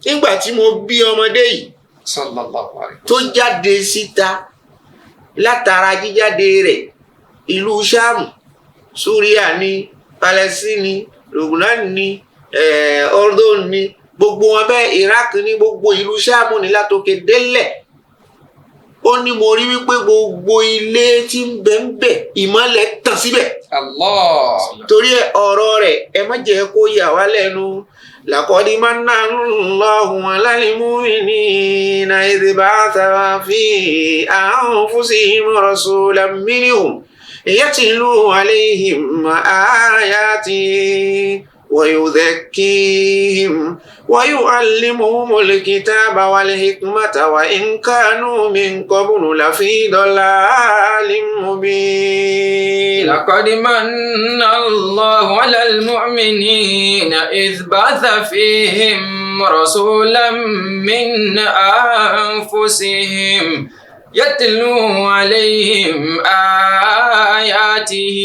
nígbà tí mo bí ọmọdé yìí Sallallahu alayhi wa tó sallam. jáde síta, látara jíjáde rẹ̀, ìlú Ṣáàmù, Súríà ní, Palẹ́sínì, Lùbùnán ní, Ọ̀rdọ́n ní, gbogbo wọn bẹ́ẹ̀, Iraq ní, gbogbo ìlú Ṣáàmù ní látòkè délẹ̀. Ó ní mo rí wípé gbogbo ilé tí ń bẹ ń bẹ, ìmọ́lẹ̀ tàn síbẹ̀. Allah. Torí ẹ ọ̀rọ̀ rẹ̀, ẹ má jẹ́ kó yà wá lẹ́nu. Laqad manna Allahu 'alal mu'minina idh ba'atha fi anfusihim rasulan minhum yatlu 'alayhim ayatihi wa yuzakkihim wa yu'allimuhumul kitaba wal hikmata wa in kanu min qablu lafi dalalin mubin. لقد من الله على المؤمنين إذ بعث فيهم رسولا من أنفسهم يتلو عليهم آياته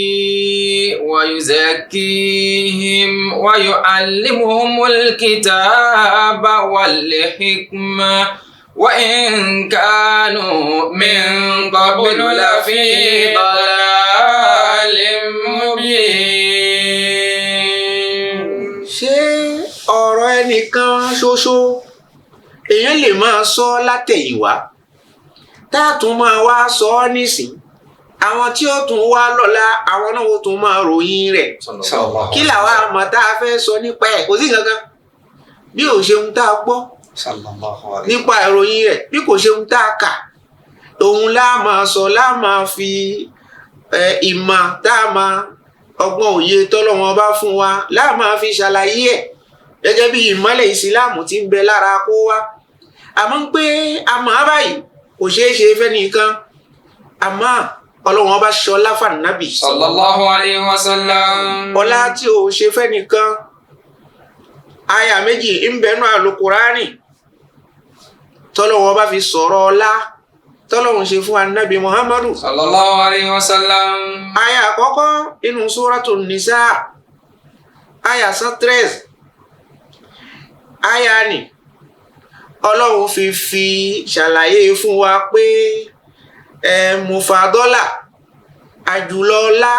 ويزكيهم ويعلمهم الكتاب والحكمة وإن كانوا من قبل لفي ضلال مبين. Ṣé ọ̀rọ̀ ẹnìkan ṣoṣo èèyàn lè máa sọ látẹ̀yìnwá, tá a tún máa wá sọ ọ́ nísìn, àwọn tí ó tún wá lọ́la, àwọn náà ó tún máa ròyìn rẹ̀? Sallallahu Kí làwa àmọ́ tá a fẹ́ sọ nípa ẹ̀? Kò sí nǹkan kan bí ò ṣe ohun tá a gbọ́ Sallallahu alayhi nípa ìròyìn rẹ̀, bí kò ṣe ohun tá a kà. Òun lá máa sọ, lá máa fi ìmọ̀ tá a máa, ọgbọ́n òye tọ́lọ́wọ́n bá fún wa, lá máa fi ṣàlàyé ẹ̀ gẹ́gẹ́ bí ìmọ́lẹ̀ ìsìláàmù tí ń bẹ lára kó wá. Àmọ́ ń pé àmọ́ báyìí kò ṣeé ṣe fẹ́nìkan, àmọ́ ọlọ́wọ́n bá ṣọlá fànàbì Sallallahu alayhi wa sallam. ọlá tí ò ṣe fẹ́nìkan. Àyà méjì ń bẹnu àlùkùránì tọ́lọ́wọ́n bá fi sọ̀rọ̀ ọlá tọ́lọ́wọ́n ṣe fún anabi Muhammadu. Sallallahu alayhi wa sallam. Àyà àkọ́kọ́ inú súrátù Nìsá, àyà 113. Àyà ni ọlọ́run fi ṣàlàyé fún wa pé ẹ mufadọ́là àjùlọ ọlá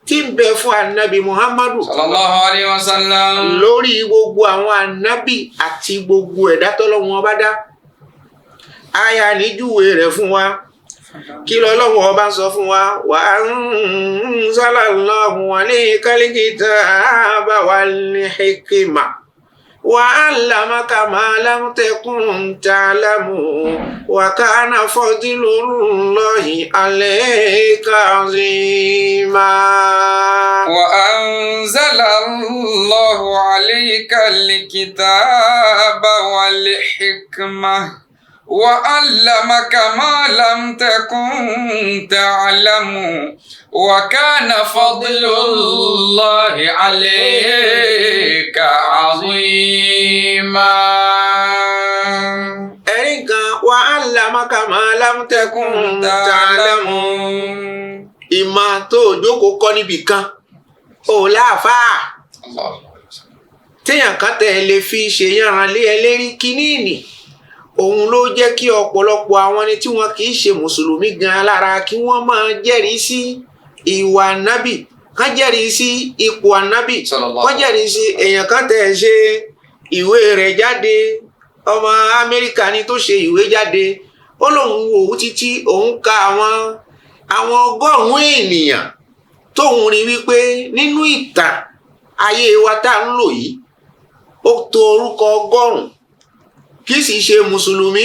tí ń bẹ fún anabi Muhammadu Sallallahu alayhi wa sallam. lórí gbogbo àwọn anabi àti gbogbo ẹ̀dá tọ́lọ́run ọba dá. Àyà níjúwe rẹ̀ fún wa. Kí lọ́lọ́run ọba sọ fún wa? Wa anzalallahu alaykal kitaba wal hikma wa allamaka ma lam takun ta'lamu wa kana fadlullahi alayka azima. وأنزل الله عليك الكتاب والحكمة وعلمك ما لم تكن تعلم وكان فضل الله عليك عظيما. Ẹ̀rí nǹkan, wa 'allamaka ma lam takun ta'lamu. Ìmọ̀ tó o jókòó kọ́ níbì kan ò láàfáà Allah. Téèyàn kan tẹ̀ lè fi ṣe yànràn lé ẹ lérí kínníìnì, òun ló jẹ́ kí ọ̀pọ̀lọpọ̀ àwọn ẹni tí wọn kì í ṣe mùsùlùmí gan lára kí wọ́n máa jẹ́rìí sí ìwà ànábì, kán jẹ́rìí sí ipò ànábì, Sallallahu kán jẹ́rìí sí èèyàn kan tẹ̀ ṣe ìwé rẹ̀ jáde. Ọmọ Amẹ́ríkà ni tó ṣe ìwé jáde. Ó lóun wò ó títí, òun ka àwọn 100 ènìyàn tóun rí wípé nínú ìtàn ayé wa tá à ń lò yìí, ó tó orúkọ 100 kì í sì ṣe mùsùlùmí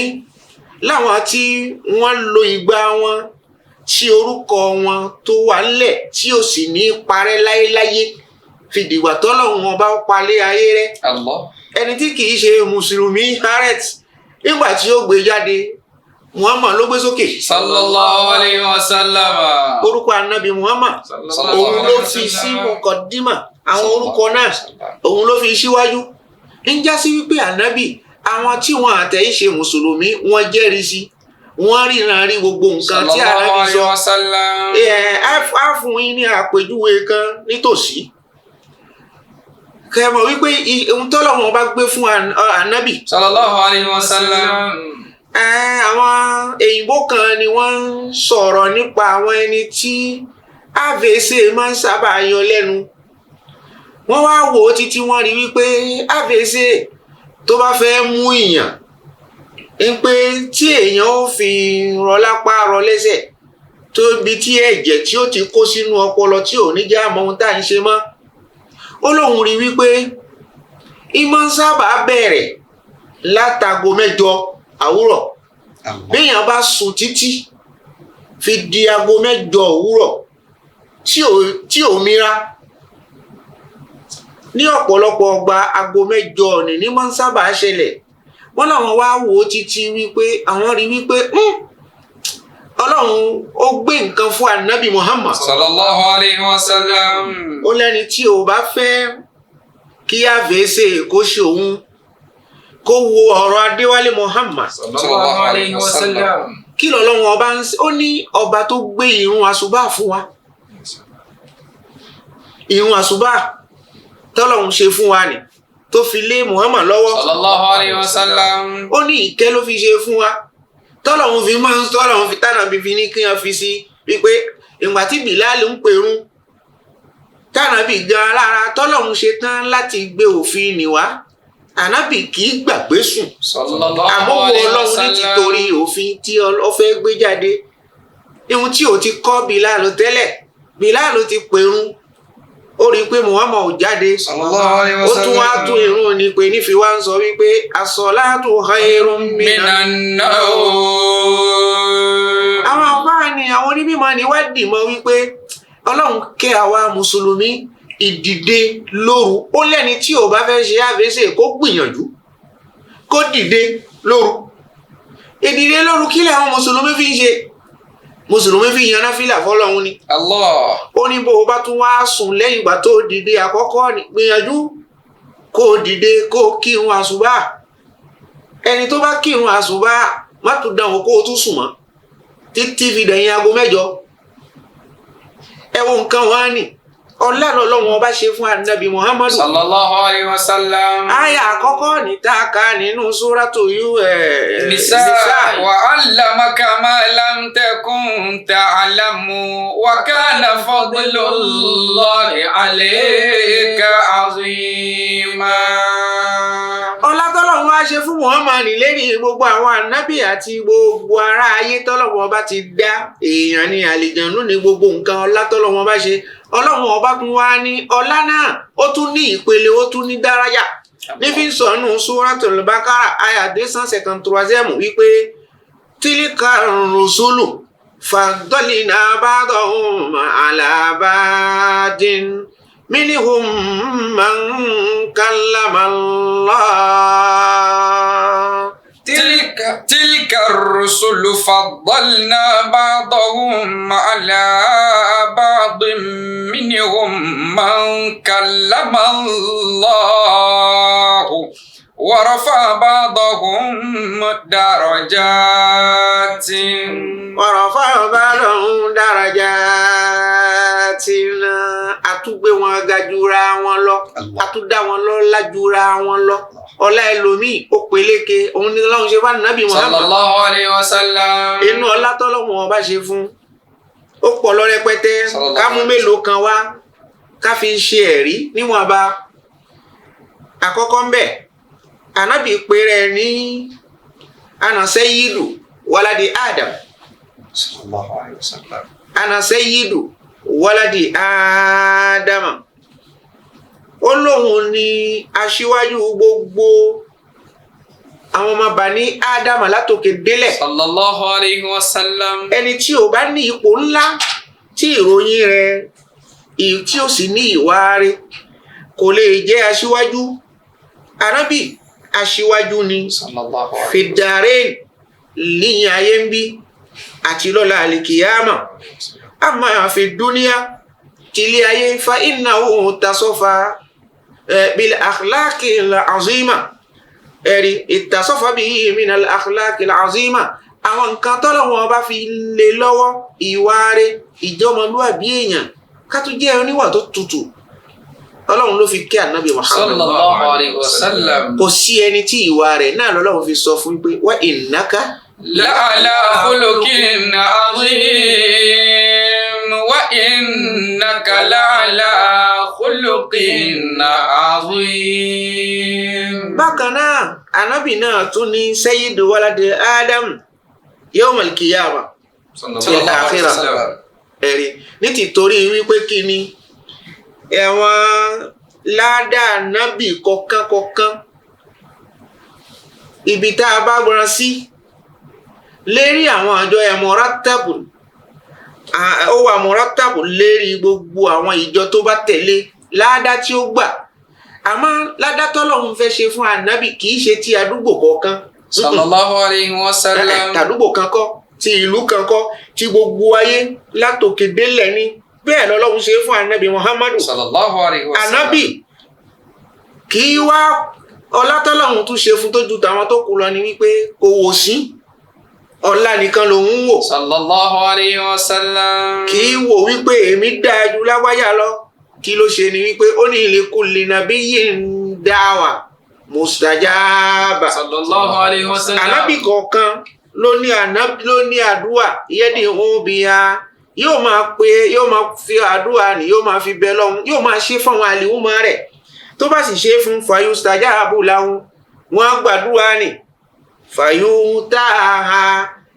láwọn tí wọ́n lo ìgbà wọn tí orúkọ wọn tó wà ńlẹ̀ tí ò sì ní parẹ́ láyéláyé fi dìgbà tọ́lọ́run ọba palẹ̀ ayé rẹ̀. Allah. Ẹni tí kì í ṣe mùsùlùmí, Haaretz, nígbà tí ó gbé jáde, Muhammad ló gbé sókè. Sallallahu alayhi wa sallam. Orúkọ anabi Muhammad, òun ló fi sí mọ̀kọ́dímà àwọn orúkọ náà, òun ló fi síwájú. Ń já sí wípé ànábì, àwọn tí wọn àtẹ̀yí ṣe mùsùlùmí, wọ́n jẹ́rìí sí, wọ́n ríran rí gbogbo nǹkan tí Sallallahu ànábì alayhi sọ. wa sallam. Ẹ á fún yín ní àpèjúwe kan nítòsí kẹ́ mọ̀ wípé ohun tọ́lọ́run bá gbé fún ànábì. Sallallahu alayhi wa sallam. Àwọn èyìnbó kan ni wọ́n ń sọ̀rọ̀ nípa àwọn ẹni tí AVC máa ń sábà yọ lẹ́nu. Wọ́n wá wò ó títí, wọ́n rí wípé AVC tó bá fẹ́ mú èèyàn ń pé tí èèyàn ó fi rọ lápá rọ lẹ́sẹ̀, tó ibi tí ẹ̀jẹ̀ tí ó ti kó sínú ọpọlọ tí ò ní já mọ ohun tá à ń ṣe mọ́. Ó lóun rí wípé ìmọ̀ ń sábà bẹ̀rẹ̀ látago 8 àwúrọ̀. Béèyàn bá sùn títí fi di aago 8 òwúrọ̀ tí ò mira, ní ọ̀pọ̀lọpọ̀ ọgbà aago 8 ọ̀nì ní máa ń sábà ṣẹlẹ̀. Wọ́n làwọn wá wò ó títí wípé àwọn rí wípé Ọlọ́run ó gbé nǹkan fún anabi Muhammad. Sallallahu alayhi wa sallam. Ó lẹ́ni tí ò bá fẹ́ kí AVC kó ṣe òun, kó wo ọ̀rọ̀ Adéwálé Muhammad. Sallallahu alayhi wa sallam. Kí lọ́lọ́run ọba ń ó ní ọba tó gbé ìrun àsùbá fún wa, ìrun àsùbá tọ́lọ́run ṣe fún wa ni tó fi lé Muhammad lọ́wọ́. Sallallahu alayhi wa sallam. Ó ní ìkẹ́ ló fi ṣe fún wa, tọ́lọ́run fi máa ń tọ́lọ́run fi tánà fífi ní kí wọ́n fi sí wípé ìgbà tí Bilal ń pèrun, tánà bí gan alára tọ́lọ́run ṣe tán láti gbé òfin nìwá, ànábì kì í gbàgbé sùn. Sallallahu Àmọ́ wo alayhi wa Ọlọ́run ní sallam. títorí òfin tí ó fẹ́ gbé jáde, ihun tí ò ti kọ́ Bilal tẹ́lẹ̀, Bilal ti pèrun, ó rí i pé Muhammad ò jáde. Sallallahu alayhi wa Ó tún wá sallam. tún irun ni pé nífi wá ń sọ wípé as-salatu khayrun minan Minan nawm. Àwọn àfáà ni àwọn onímọ̀ ni wá dì mọ́ wípé Ọlọ́run kẹ́ àwa mùsùlùmí ìdìde lóru. Ó lẹ́ni tí ò bá fẹ́ ṣe AVC kó gbìyànjú kó dìde lóru. Ìdìde lóru, kí làwọn mùsùlùmí fi ń ṣe? Mùsùlùmí fi yan náfìlà fọ́lọ́run ni. Allah. Ó ní bó o bá tún wá sùn lẹ́yìn ìgbà tó dìde àkọ́kọ́ ni, gbìyànjú kó o dìde kó o kírun àsùbá. Ẹni tó bá kírun àsùbá, má tún dánwò kó o tún sùn mọ́ títí fi dẹ̀yìn aago 8. Ẹ wo nǹkan wọn á nì ọlá lọ́lọ́run ọba ṣe fún anabi Muhammadu. Sallallahu alayhi wa sallam. Àyà àkọ́kọ́ ní tá a kà nínú súrátù yú ẹ̀ Nisa wa 'allamaka ma lam takun ta'lamu wa kana fadlullahi 'alayka 'azima. Ọlá tọ́lọ́run wá ṣe fún Muhammad lérí gbogbo àwọn ànábì àti gbogbo ará ayé tọ́lọ́run ọba ti dá, èèyàn ní àlìjànú ní gbogbo nǹkan, ọlá tọ́lọ́run ọba ṣe, Ọlọ́run ọba tún wá ní ọlá náà, ó tún ní ìpele, ó tún ní dárayà nífi ń sọnù Suratul Baqara àyà 253 wípé tilka rusulu faddalna ba'dahum ala ba'din minhum man kallama Allah. تلك الرسل فضلنا بعضهم على بعض منهم من كلم الله ورفع بعضهم درجات. ورفع بعضهم درجات. Àtúgbé wọn ga jura wọn lọ, àtúndá wọn lọ́lá jura wọn lọ. Ọlá ẹlòmíì ó peléke, òun ni Ọlọ́run ṣe fún Ànábì Muhammad sallallahu alayhi wa sallam. Inú ọlá tọ́lọ́run ọba ṣe fún ó pọ̀ lọ rẹpẹtẹ. Ká mú mélòó kan wá ká fi ṣe ẹ̀rí níwọ̀nba. Àkọ́kọ́ ń bẹ̀, Ànábì péré ní ana sayyidu waladi Adam. Sallallahu alayhi wa sallam. Ana sayyidu waladi Adam. Ó lóun ní aṣíwájú gbogbo àwọn ọmọ Bani Ádámà látòkè délẹ̀. Sallallahu alayhi wa sallam. Ẹni tí ò bá ní ipò ńlá tí ìròyìn rẹ̀ tí ó sì ní ìwà rẹ̀ kò lè jẹ́ aṣíwájú. Ànábì aṣíwájú ni fìdárẹ́ níyìn ayé ń bí àti lọ́la àlìkìyàmà. Àmọ́ àfi dúníà tìlé ayé fa innahu tasofa bil akhlaqi al-azima. Ẹ̀rí ìtasọ́fà bíi minal akhlaqi al-azima. Àwọn nǹkan tọ́lọ́wọ́n bá fi lé lọ́wọ́, ìwà rẹ̀, ìjọmọlúwàbí èèyàn, ká tún jẹ́ oníwà tó tutù, Ọlọ́run ló fi kẹ́ Ànábì Muhammad sallallahu alayhi wa sallam. Kò sí ẹni tí ìwà rẹ̀ náà lọ́lọ́run fi sọ fún pé wa innaka la'ala khuluqin azim wa innaka la'ala khuluqin azim. Bákan náà, Ànábì náà tún ní sayyidu waladi Adam yawmal qiyamah sallallahu alayhi wa sallam. Ẹ̀rí ní tìtorí wípé kí ni ẹ̀wọ̀n ládàá nábì kọ̀ọ̀kan kọ̀ọ̀kan ibi tá a bá gbọ́n sí lérí àwọn àjọ ẹ̀ mọ̀rátàbù, ó wà mọ̀rátàbù lérí gbogbo àwọn ìjọ tó bá tẹ̀lé ládàá tí ó gbà. Àmọ́ ládàá tọ́lọ́hun fẹ́ ṣe fún ànábì kì í ṣe ti àdúgbò kọ̀ọ̀kan. Sallallahu alayhi wa sallam. Tàdúgbò kan kọ́, ti ìlú kan kọ́, ti gbogbo ayé látòkè délẹ̀ ni. Bẹ́ẹ̀ lọ́lọ́run ṣe fún ànábì Muhammadu sallallahu alayhi wa sallam. Ànábì kì í wá ọlátọ́lọ́hun tún ṣe fún tó ju tàwọn tó kù lọ ni wípé kò wò sí ọlá nìkan lòun ń wò. Sallallahu alayhi wa sallam. Kì í wò wípé èmi dáa ju lágbájá lọ. Kí ló ṣe ni wípé ó ní likulli nabiyyin da'wa mustajaba. Sallallahu alayhi wa sallam. Ànábì kọ̀ọ̀kan ló ní àdúrà yẹ́dì òun bí a yóò máa pe, yóò máa fi àdúrà ni yóò máa fi bẹ lọ́hùn, yóò máa ṣe fáwọn àlìhùmọ́ rẹ̀. Tó bá sì ṣe fún fayustajabu lahum, wọ́n á gbàdúrà ni fayutaha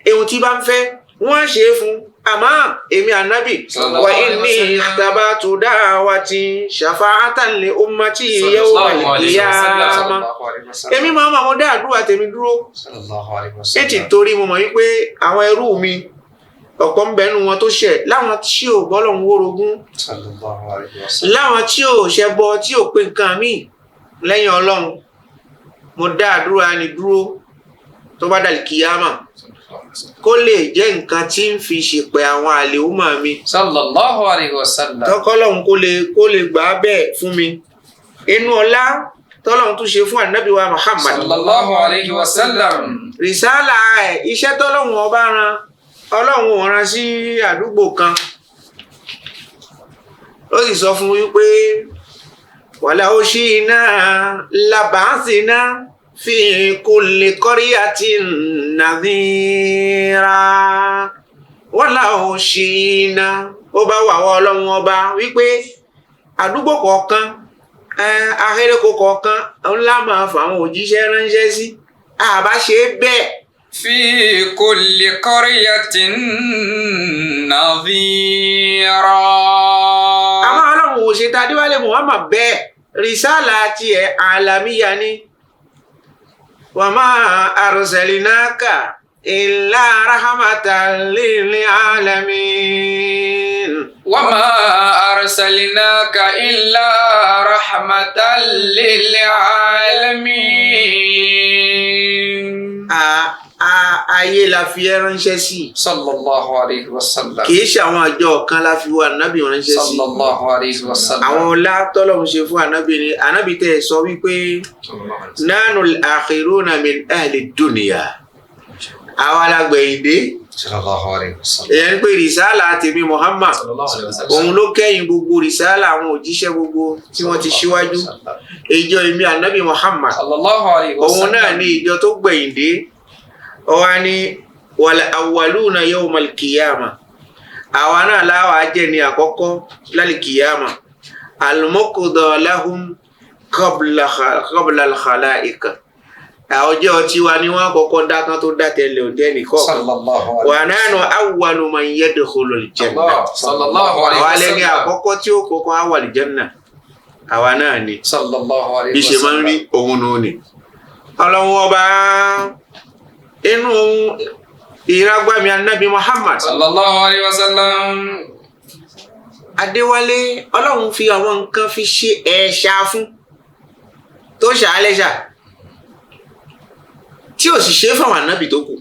ehun tí bá ń fẹ́ wọ́n á ṣe é fún. Àmọ́ èmi ànábì wa inni ikhtabatu da'wati shafa'atan li ummati yawmal qiyamah. Èmi máa ma wọn dá àdúrà tèmi dúró ètì torí mo mọ̀ wípé àwọn ẹrú mi ọ̀pọ̀ ń bẹnu wọn tó ṣẹ̀, láwọn tí ò bọ́lọ́hun wórogún, láwọn tí ò ṣẹbọ, tí ò pe nǹkan míì lẹ́yìn Ọlọ́run. Mo dá àdúrà ni dúró tó bá dàlí kìyàmà kó lè jẹ́ nǹkan tí ń fi ṣèpẹ̀ àwọn àlèhùnmá mi. Sallallahu alayhi wa sallam. Tọkọlọ́hun kó lè gbà á bẹ́ẹ̀ fún mi. Inú ọlá tọ́lọ́hun tún ṣe fún ànábì wa Muhammad sallallahu alayhi wa sallam. Rìsálà ẹ̀, iṣẹ́ tọ́lọ́hun ọba ran, Ọlọ́run ò rán sí àdúgbò kan. Ó sì sọ fún wípé wàlá ó ṣí iná làbáǹsì náà fi kulli qaryatin nadhira. Wàlá ó ṣí iná, ó bá wà wọ Ọlọ́run ọba wípé àdúgbò kọ̀ọ̀kan, ahéreko kọ̀ọ̀kan ńlá máa fà àwọn òjíṣẹ́ ránṣẹ́ sí. Àbá ṣe bẹ́ẹ̀. Fi kulli qaryatin nadhira. Àmọ́ Ọlọ́run ò ṣe Tadéwálé Muhammad bẹ́ẹ̀. Rìsálà tiẹ̀ àlàmíyà ni. Wa ma arsalnaka illa rahmatan lil alamin. Wa ma أرسلناك إلا رحمة للعالمين. Ayé la fi ẹ́ ránṣẹ́ sí. Sallallahu alayhi wa sallam. Kì í ṣe àwọn àjọ kan la fi wá ànábì ránṣẹ́ sí. Sallallahu alayhi wa sallam. Àwọn ọlá tọ́lọ́run ṣe fún ànábì ni ànábì tẹ́ ẹ sọ wípé nánú al-akhiruna min ahli dunya, àwa la gbẹ̀yìn dé. Sallallahu alayhi wa sallam. Èyàn ń pè rìsálà tèmi Muhammad, òun ló kẹ́yìn gbogbo rìsálà àwọn òjíṣẹ́ gbogbo tí wọ́n ti ṣíwájú. Ìjọ èmi ànábì Muhammad, Sallallahu alayhi wa òun sallam. náà ní ìjọ tó gbẹ̀yìn dé. Ọwá ní wal awwaluna yawmal qiyamah, àwa náà láwa jẹ́ ní àkọ́kọ́ lálẹ́ kìyàmà, al-muqda lahum qabla al-khalaiq, ọjọ́ tiwa ni wọ́n kọ́kọ́ dá kan tó dá tẹ́lẹ̀ òde nìkọ́. Sallallahu alayhi Wa nahnu awwalu man yadkhulul janna, Sallallahu alayhi àwa wa lẹ́ni sallam. àkọ́kọ́ tí ó kọ́kọ́ á wà lìjánà, àwa náà ni. Sallallahu alayhi Bí wa ṣe máa ń rí sallam. òun nù ni. Ọlọ́run ọba inú ìrágbámi anábì Muhammad Sallallahu alayhi wa sallam. Adéwálé, ọlọ́run fi àwọn nǹkan fi ṣe ẹ̀ṣà fún tó ṣàálẹ́ṣà tí ò sì ṣe é fáwọn anábì tó kù.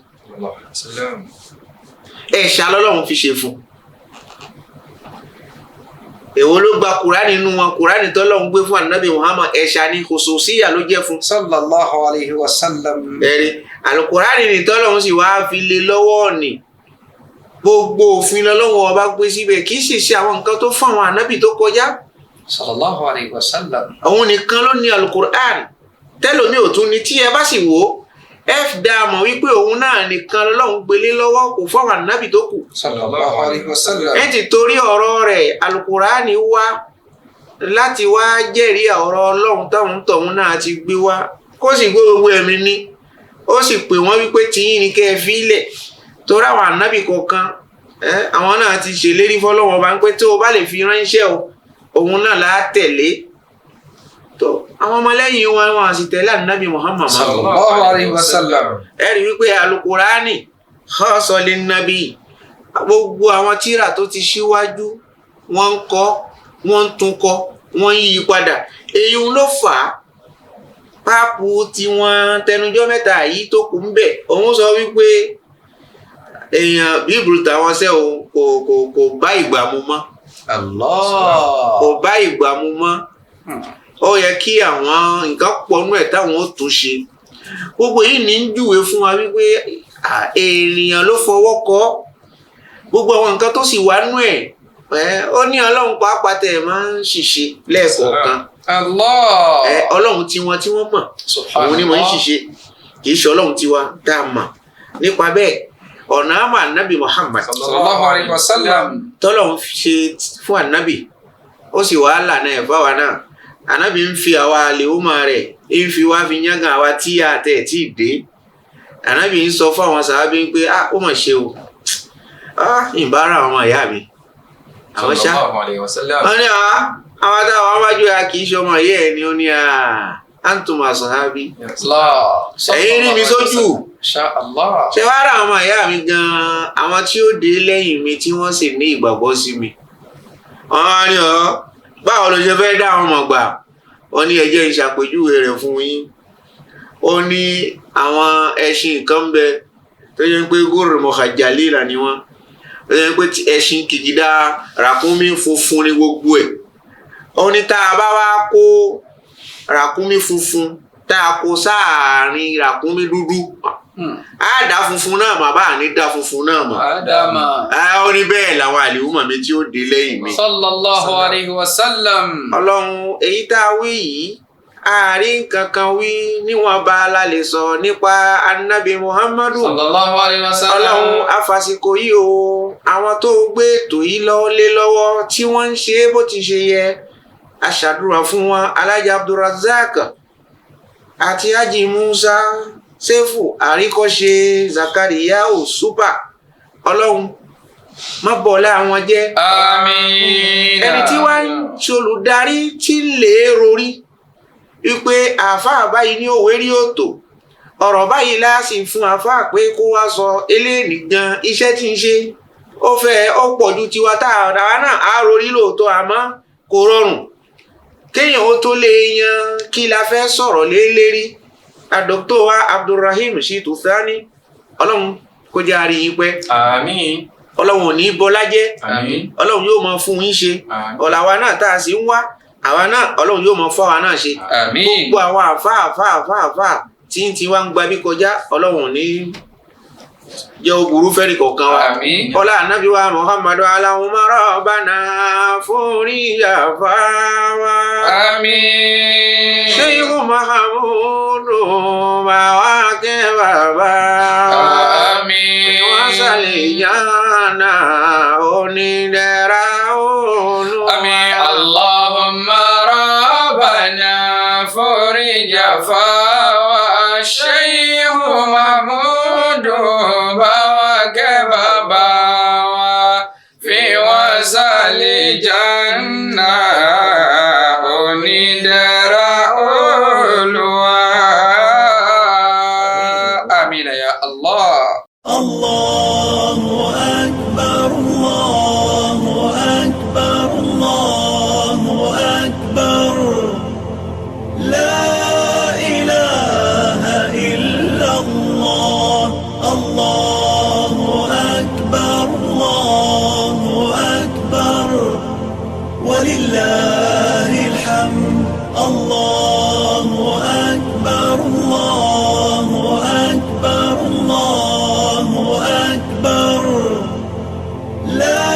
Ẹ̀ṣà lọ́lọ́run fi ṣe fún. Èwo ló gba kùránì nínú wọn? Kùránì tọ́lọ́run gbé fún anábì Muhammad, ẹ̀ṣà ni, khususiyya ló jẹ́ fún. Sallallahu alayhi wa sallam. Ẹ̀rí àlùkùránì ní tọ́lọ́run sì wá fi lé lọ́wọ́ ni, gbogbo òfin lọ́lọ́run ọba gbé síbẹ̀, kì í sì ṣe àwọn nǹkan tó fún àwọn ànábì tó kọjá. Sallallahu alayhi wa sallam. Òun nìkan ló ní àlùkùránì, tẹ́lòmí ò tún ní. Tí ẹ bá sì wò ó, ẹ dá a mọ̀ wípé òun náà nìkan lọ́lọ́run gbélé lọ́wọ́, kò fún àwọn ànábì tó kù. Sallallahu alayhi wa sallam. Ẹ ti torí ọ̀rọ̀ rẹ̀ àlùkùránì wá láti wá jẹ́rìí ọ̀rọ̀ ọlọ́run táwọn tọ̀hún náà ti gbé wá, kó sì gbé gbogbo ẹ̀mí ní, ó sì pè wọ́n wípé tiyín ni kẹ́ ẹ fi lẹ̀, torí àwọn ànábì kọ̀ọ̀kan àwọn náà ti ṣèlérí fọlọ́wọ́n bá ń pẹ́ tó o bá lè fi ránṣẹ́ o, òun náà là á tẹ̀lé. Tó àwọn ọmọlẹ́yìn wọn, wọn sì tẹ̀lé ànábì Muhammad mọ́. Sallallahu alayhi wa sallam. Ẹ rí wípé alukurani khassa linnabi, gbogbo àwọn tírà tó ti ṣíwájú wọ́n ń kọ, wọ́n ń tún kọ, wọ́n ń yí padà. Èyí ló fà á páàpù tí wọ́n tẹnujọ́ mẹ́ta yìí tó kù ń bẹ̀, òun sọ wípé èèyàn bíbélì tàwọn sẹ́ o kò bá ìgbà mu mọ́. Allah. Kò bá ìgbà mu mọ́. Ó yẹ kí àwọn nǹkan pọnú ẹ̀ táwọn ó tún ṣe. Gbogbo yìí ní ń júwe fún wa wípé ènìyàn ló fọwọ́ kọ gbogbo àwọn nǹkan tó sì wà nú ẹ̀. Ó ní ọlọ́run pàápàá tẹ̀ máa ń ṣìṣe lẹ́ẹ̀kọ̀ọ̀kan. Allah. Ọlọ́run tiwọn tí wọ́n mọ̀, òun ni mò ń ṣìṣe, kì í ṣe ọlọ́run tiwa tá a mọ̀. Nípa bẹ́ẹ̀, ọ̀nà àmọ́ ànábì Muhammad Sallallahu alayhi wa sallam. tọ́lọ́run ṣe fún ànábì, ó sì wàá lànà ẹ̀ fáwa náà. Ànábì ń fi àwa àlèhùnmá rẹ̀ ń fi wá fi yángàn àwa tí a tẹ̀ tí ì dé. Ànábì ń sọ fún àwọn sàábí pé ah, ó mà ṣe o, ah, ìbára àwọn ìyá mi àwọn ṣá. Wọ́n ní àwọn táwọn wájú ya kì í ṣe ọmọ ìyá ẹ̀ ni. Ó ní antum ashabi, ẹ̀yin rí mi sójú. Insha Allah. Ṣé wàá rà àwọn ọmọ ìyá mi gan-an, àwọn tí ó dé lẹ́yìn mi tí wọ́n sì ní ìgbàgbọ́ sí mi. Wọ́n á ní ọ báwo ló ṣe fẹ́ dá àwọn ọmọ gbà? Ó ní ẹ jẹ́ n ṣàpèjúwe rẹ̀ fún yín. Ó ní àwọn ẹṣin kan ń bẹ tó yẹ pé gòrò mọ̀kàjálìlà ni wọ́n, tó yẹ pé ẹṣin kìkìdá ràkúnmí funfun ni gbogbo ẹ̀. Ó ní tá a bá wá kó ràkúnmí funfun, tá a kó sáàárín ràkúnmí dúdú, á dá funfun náà mà, bá ní dá funfun náà mà. Ádámà. Ó ní bẹ́ẹ̀ làwọn àlèhùnmọ̀ mi tí ó dé lẹ́yìn mi. Sallallahu alayhi wa sallam. Ọlọ́run, èyí tá a wí yìí, àárín kankan wí níwọ̀n bá a la lè sọ nípa anabi Muhammadu. Sallallahu alayhi wa sallam. Ọlọ́run, afàsìkò yìí o, àwọn tó gbé ètò yìí lé lọ́wọ́ tí wọ́n ń ṣe bó ti ṣe yẹ, a ṣàdúrà fún wọn, Alhaji Abdulrazak àti Haji Musa Sefu Àríkọ́ṣe Zakariya Òṣùpá. Ọlọ́run, má bọ̀lá àwọn jẹ́. Àmín. Ẹni tí wàá ń ṣolùdarí tí ń lè rorí wípé àáfàá báyìí ní òwe rí òtò ọ̀rọ̀ báyìí láàsì fún àáfàá pé kó wá sọ eléyìí gan iṣẹ́ tí ń ṣe, Ó fẹ́ ó pọ̀ ju tiwa tá a náà á rorí lóòótọ́, àmọ́ kò rọrùn kéèyàn ó tó lè yan kí la fẹ́ sọ̀rọ̀ lé lérí. Dr. wa Abdulrahim Shittu Sani, Ọlọ́run kó jẹ́ àárín yín pẹ́. Àmín. Ọlọ́run ò ní bọlá jẹ́. Àmín. Ọlọ́run yóò máa fún yín ṣe. Àmín. Ọ̀là wa náà tá a sì ń wá, àwa náà Ọlọ́run yóò máa fọ́ àwa náà ṣe. Àmín. Gbogbo àwọn àfa àfa àfa àfa tí ń ti wá ń gba bí kọjá, Ọlọ́run ò ní jẹ́ ó burú fẹ́ni kọ̀ọ̀kan wa. Àmín. Ọlá ànábì wa Muhammadu Allahumma rabbana fúnríyà fáwa. Àmín. Sheikh Mahamudu bàwá kẹ́ bàbá wa. Àmín. Wọ́n sàlẹ̀ yánà onídẹ̀ra olúwa. Àmín. Allahumma rabbana fúrìjà fáwa. Sheikh Mahmudu bàwá kẹ́ bàbá wa. Fi wọ́n sàlẹ̀ jánà onídẹ̀ra Olúwa. Àmín ya Allah. الله أكبر الله أكبر الله أكبر لا إله إلا الله الله أكبر الله أكبر ولله الحمد الله أكبر الله أكبر الله أكبر لا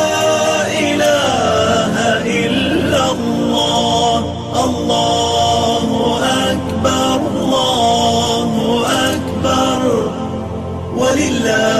إله إلا الله الله أكبر الله أكبر ولله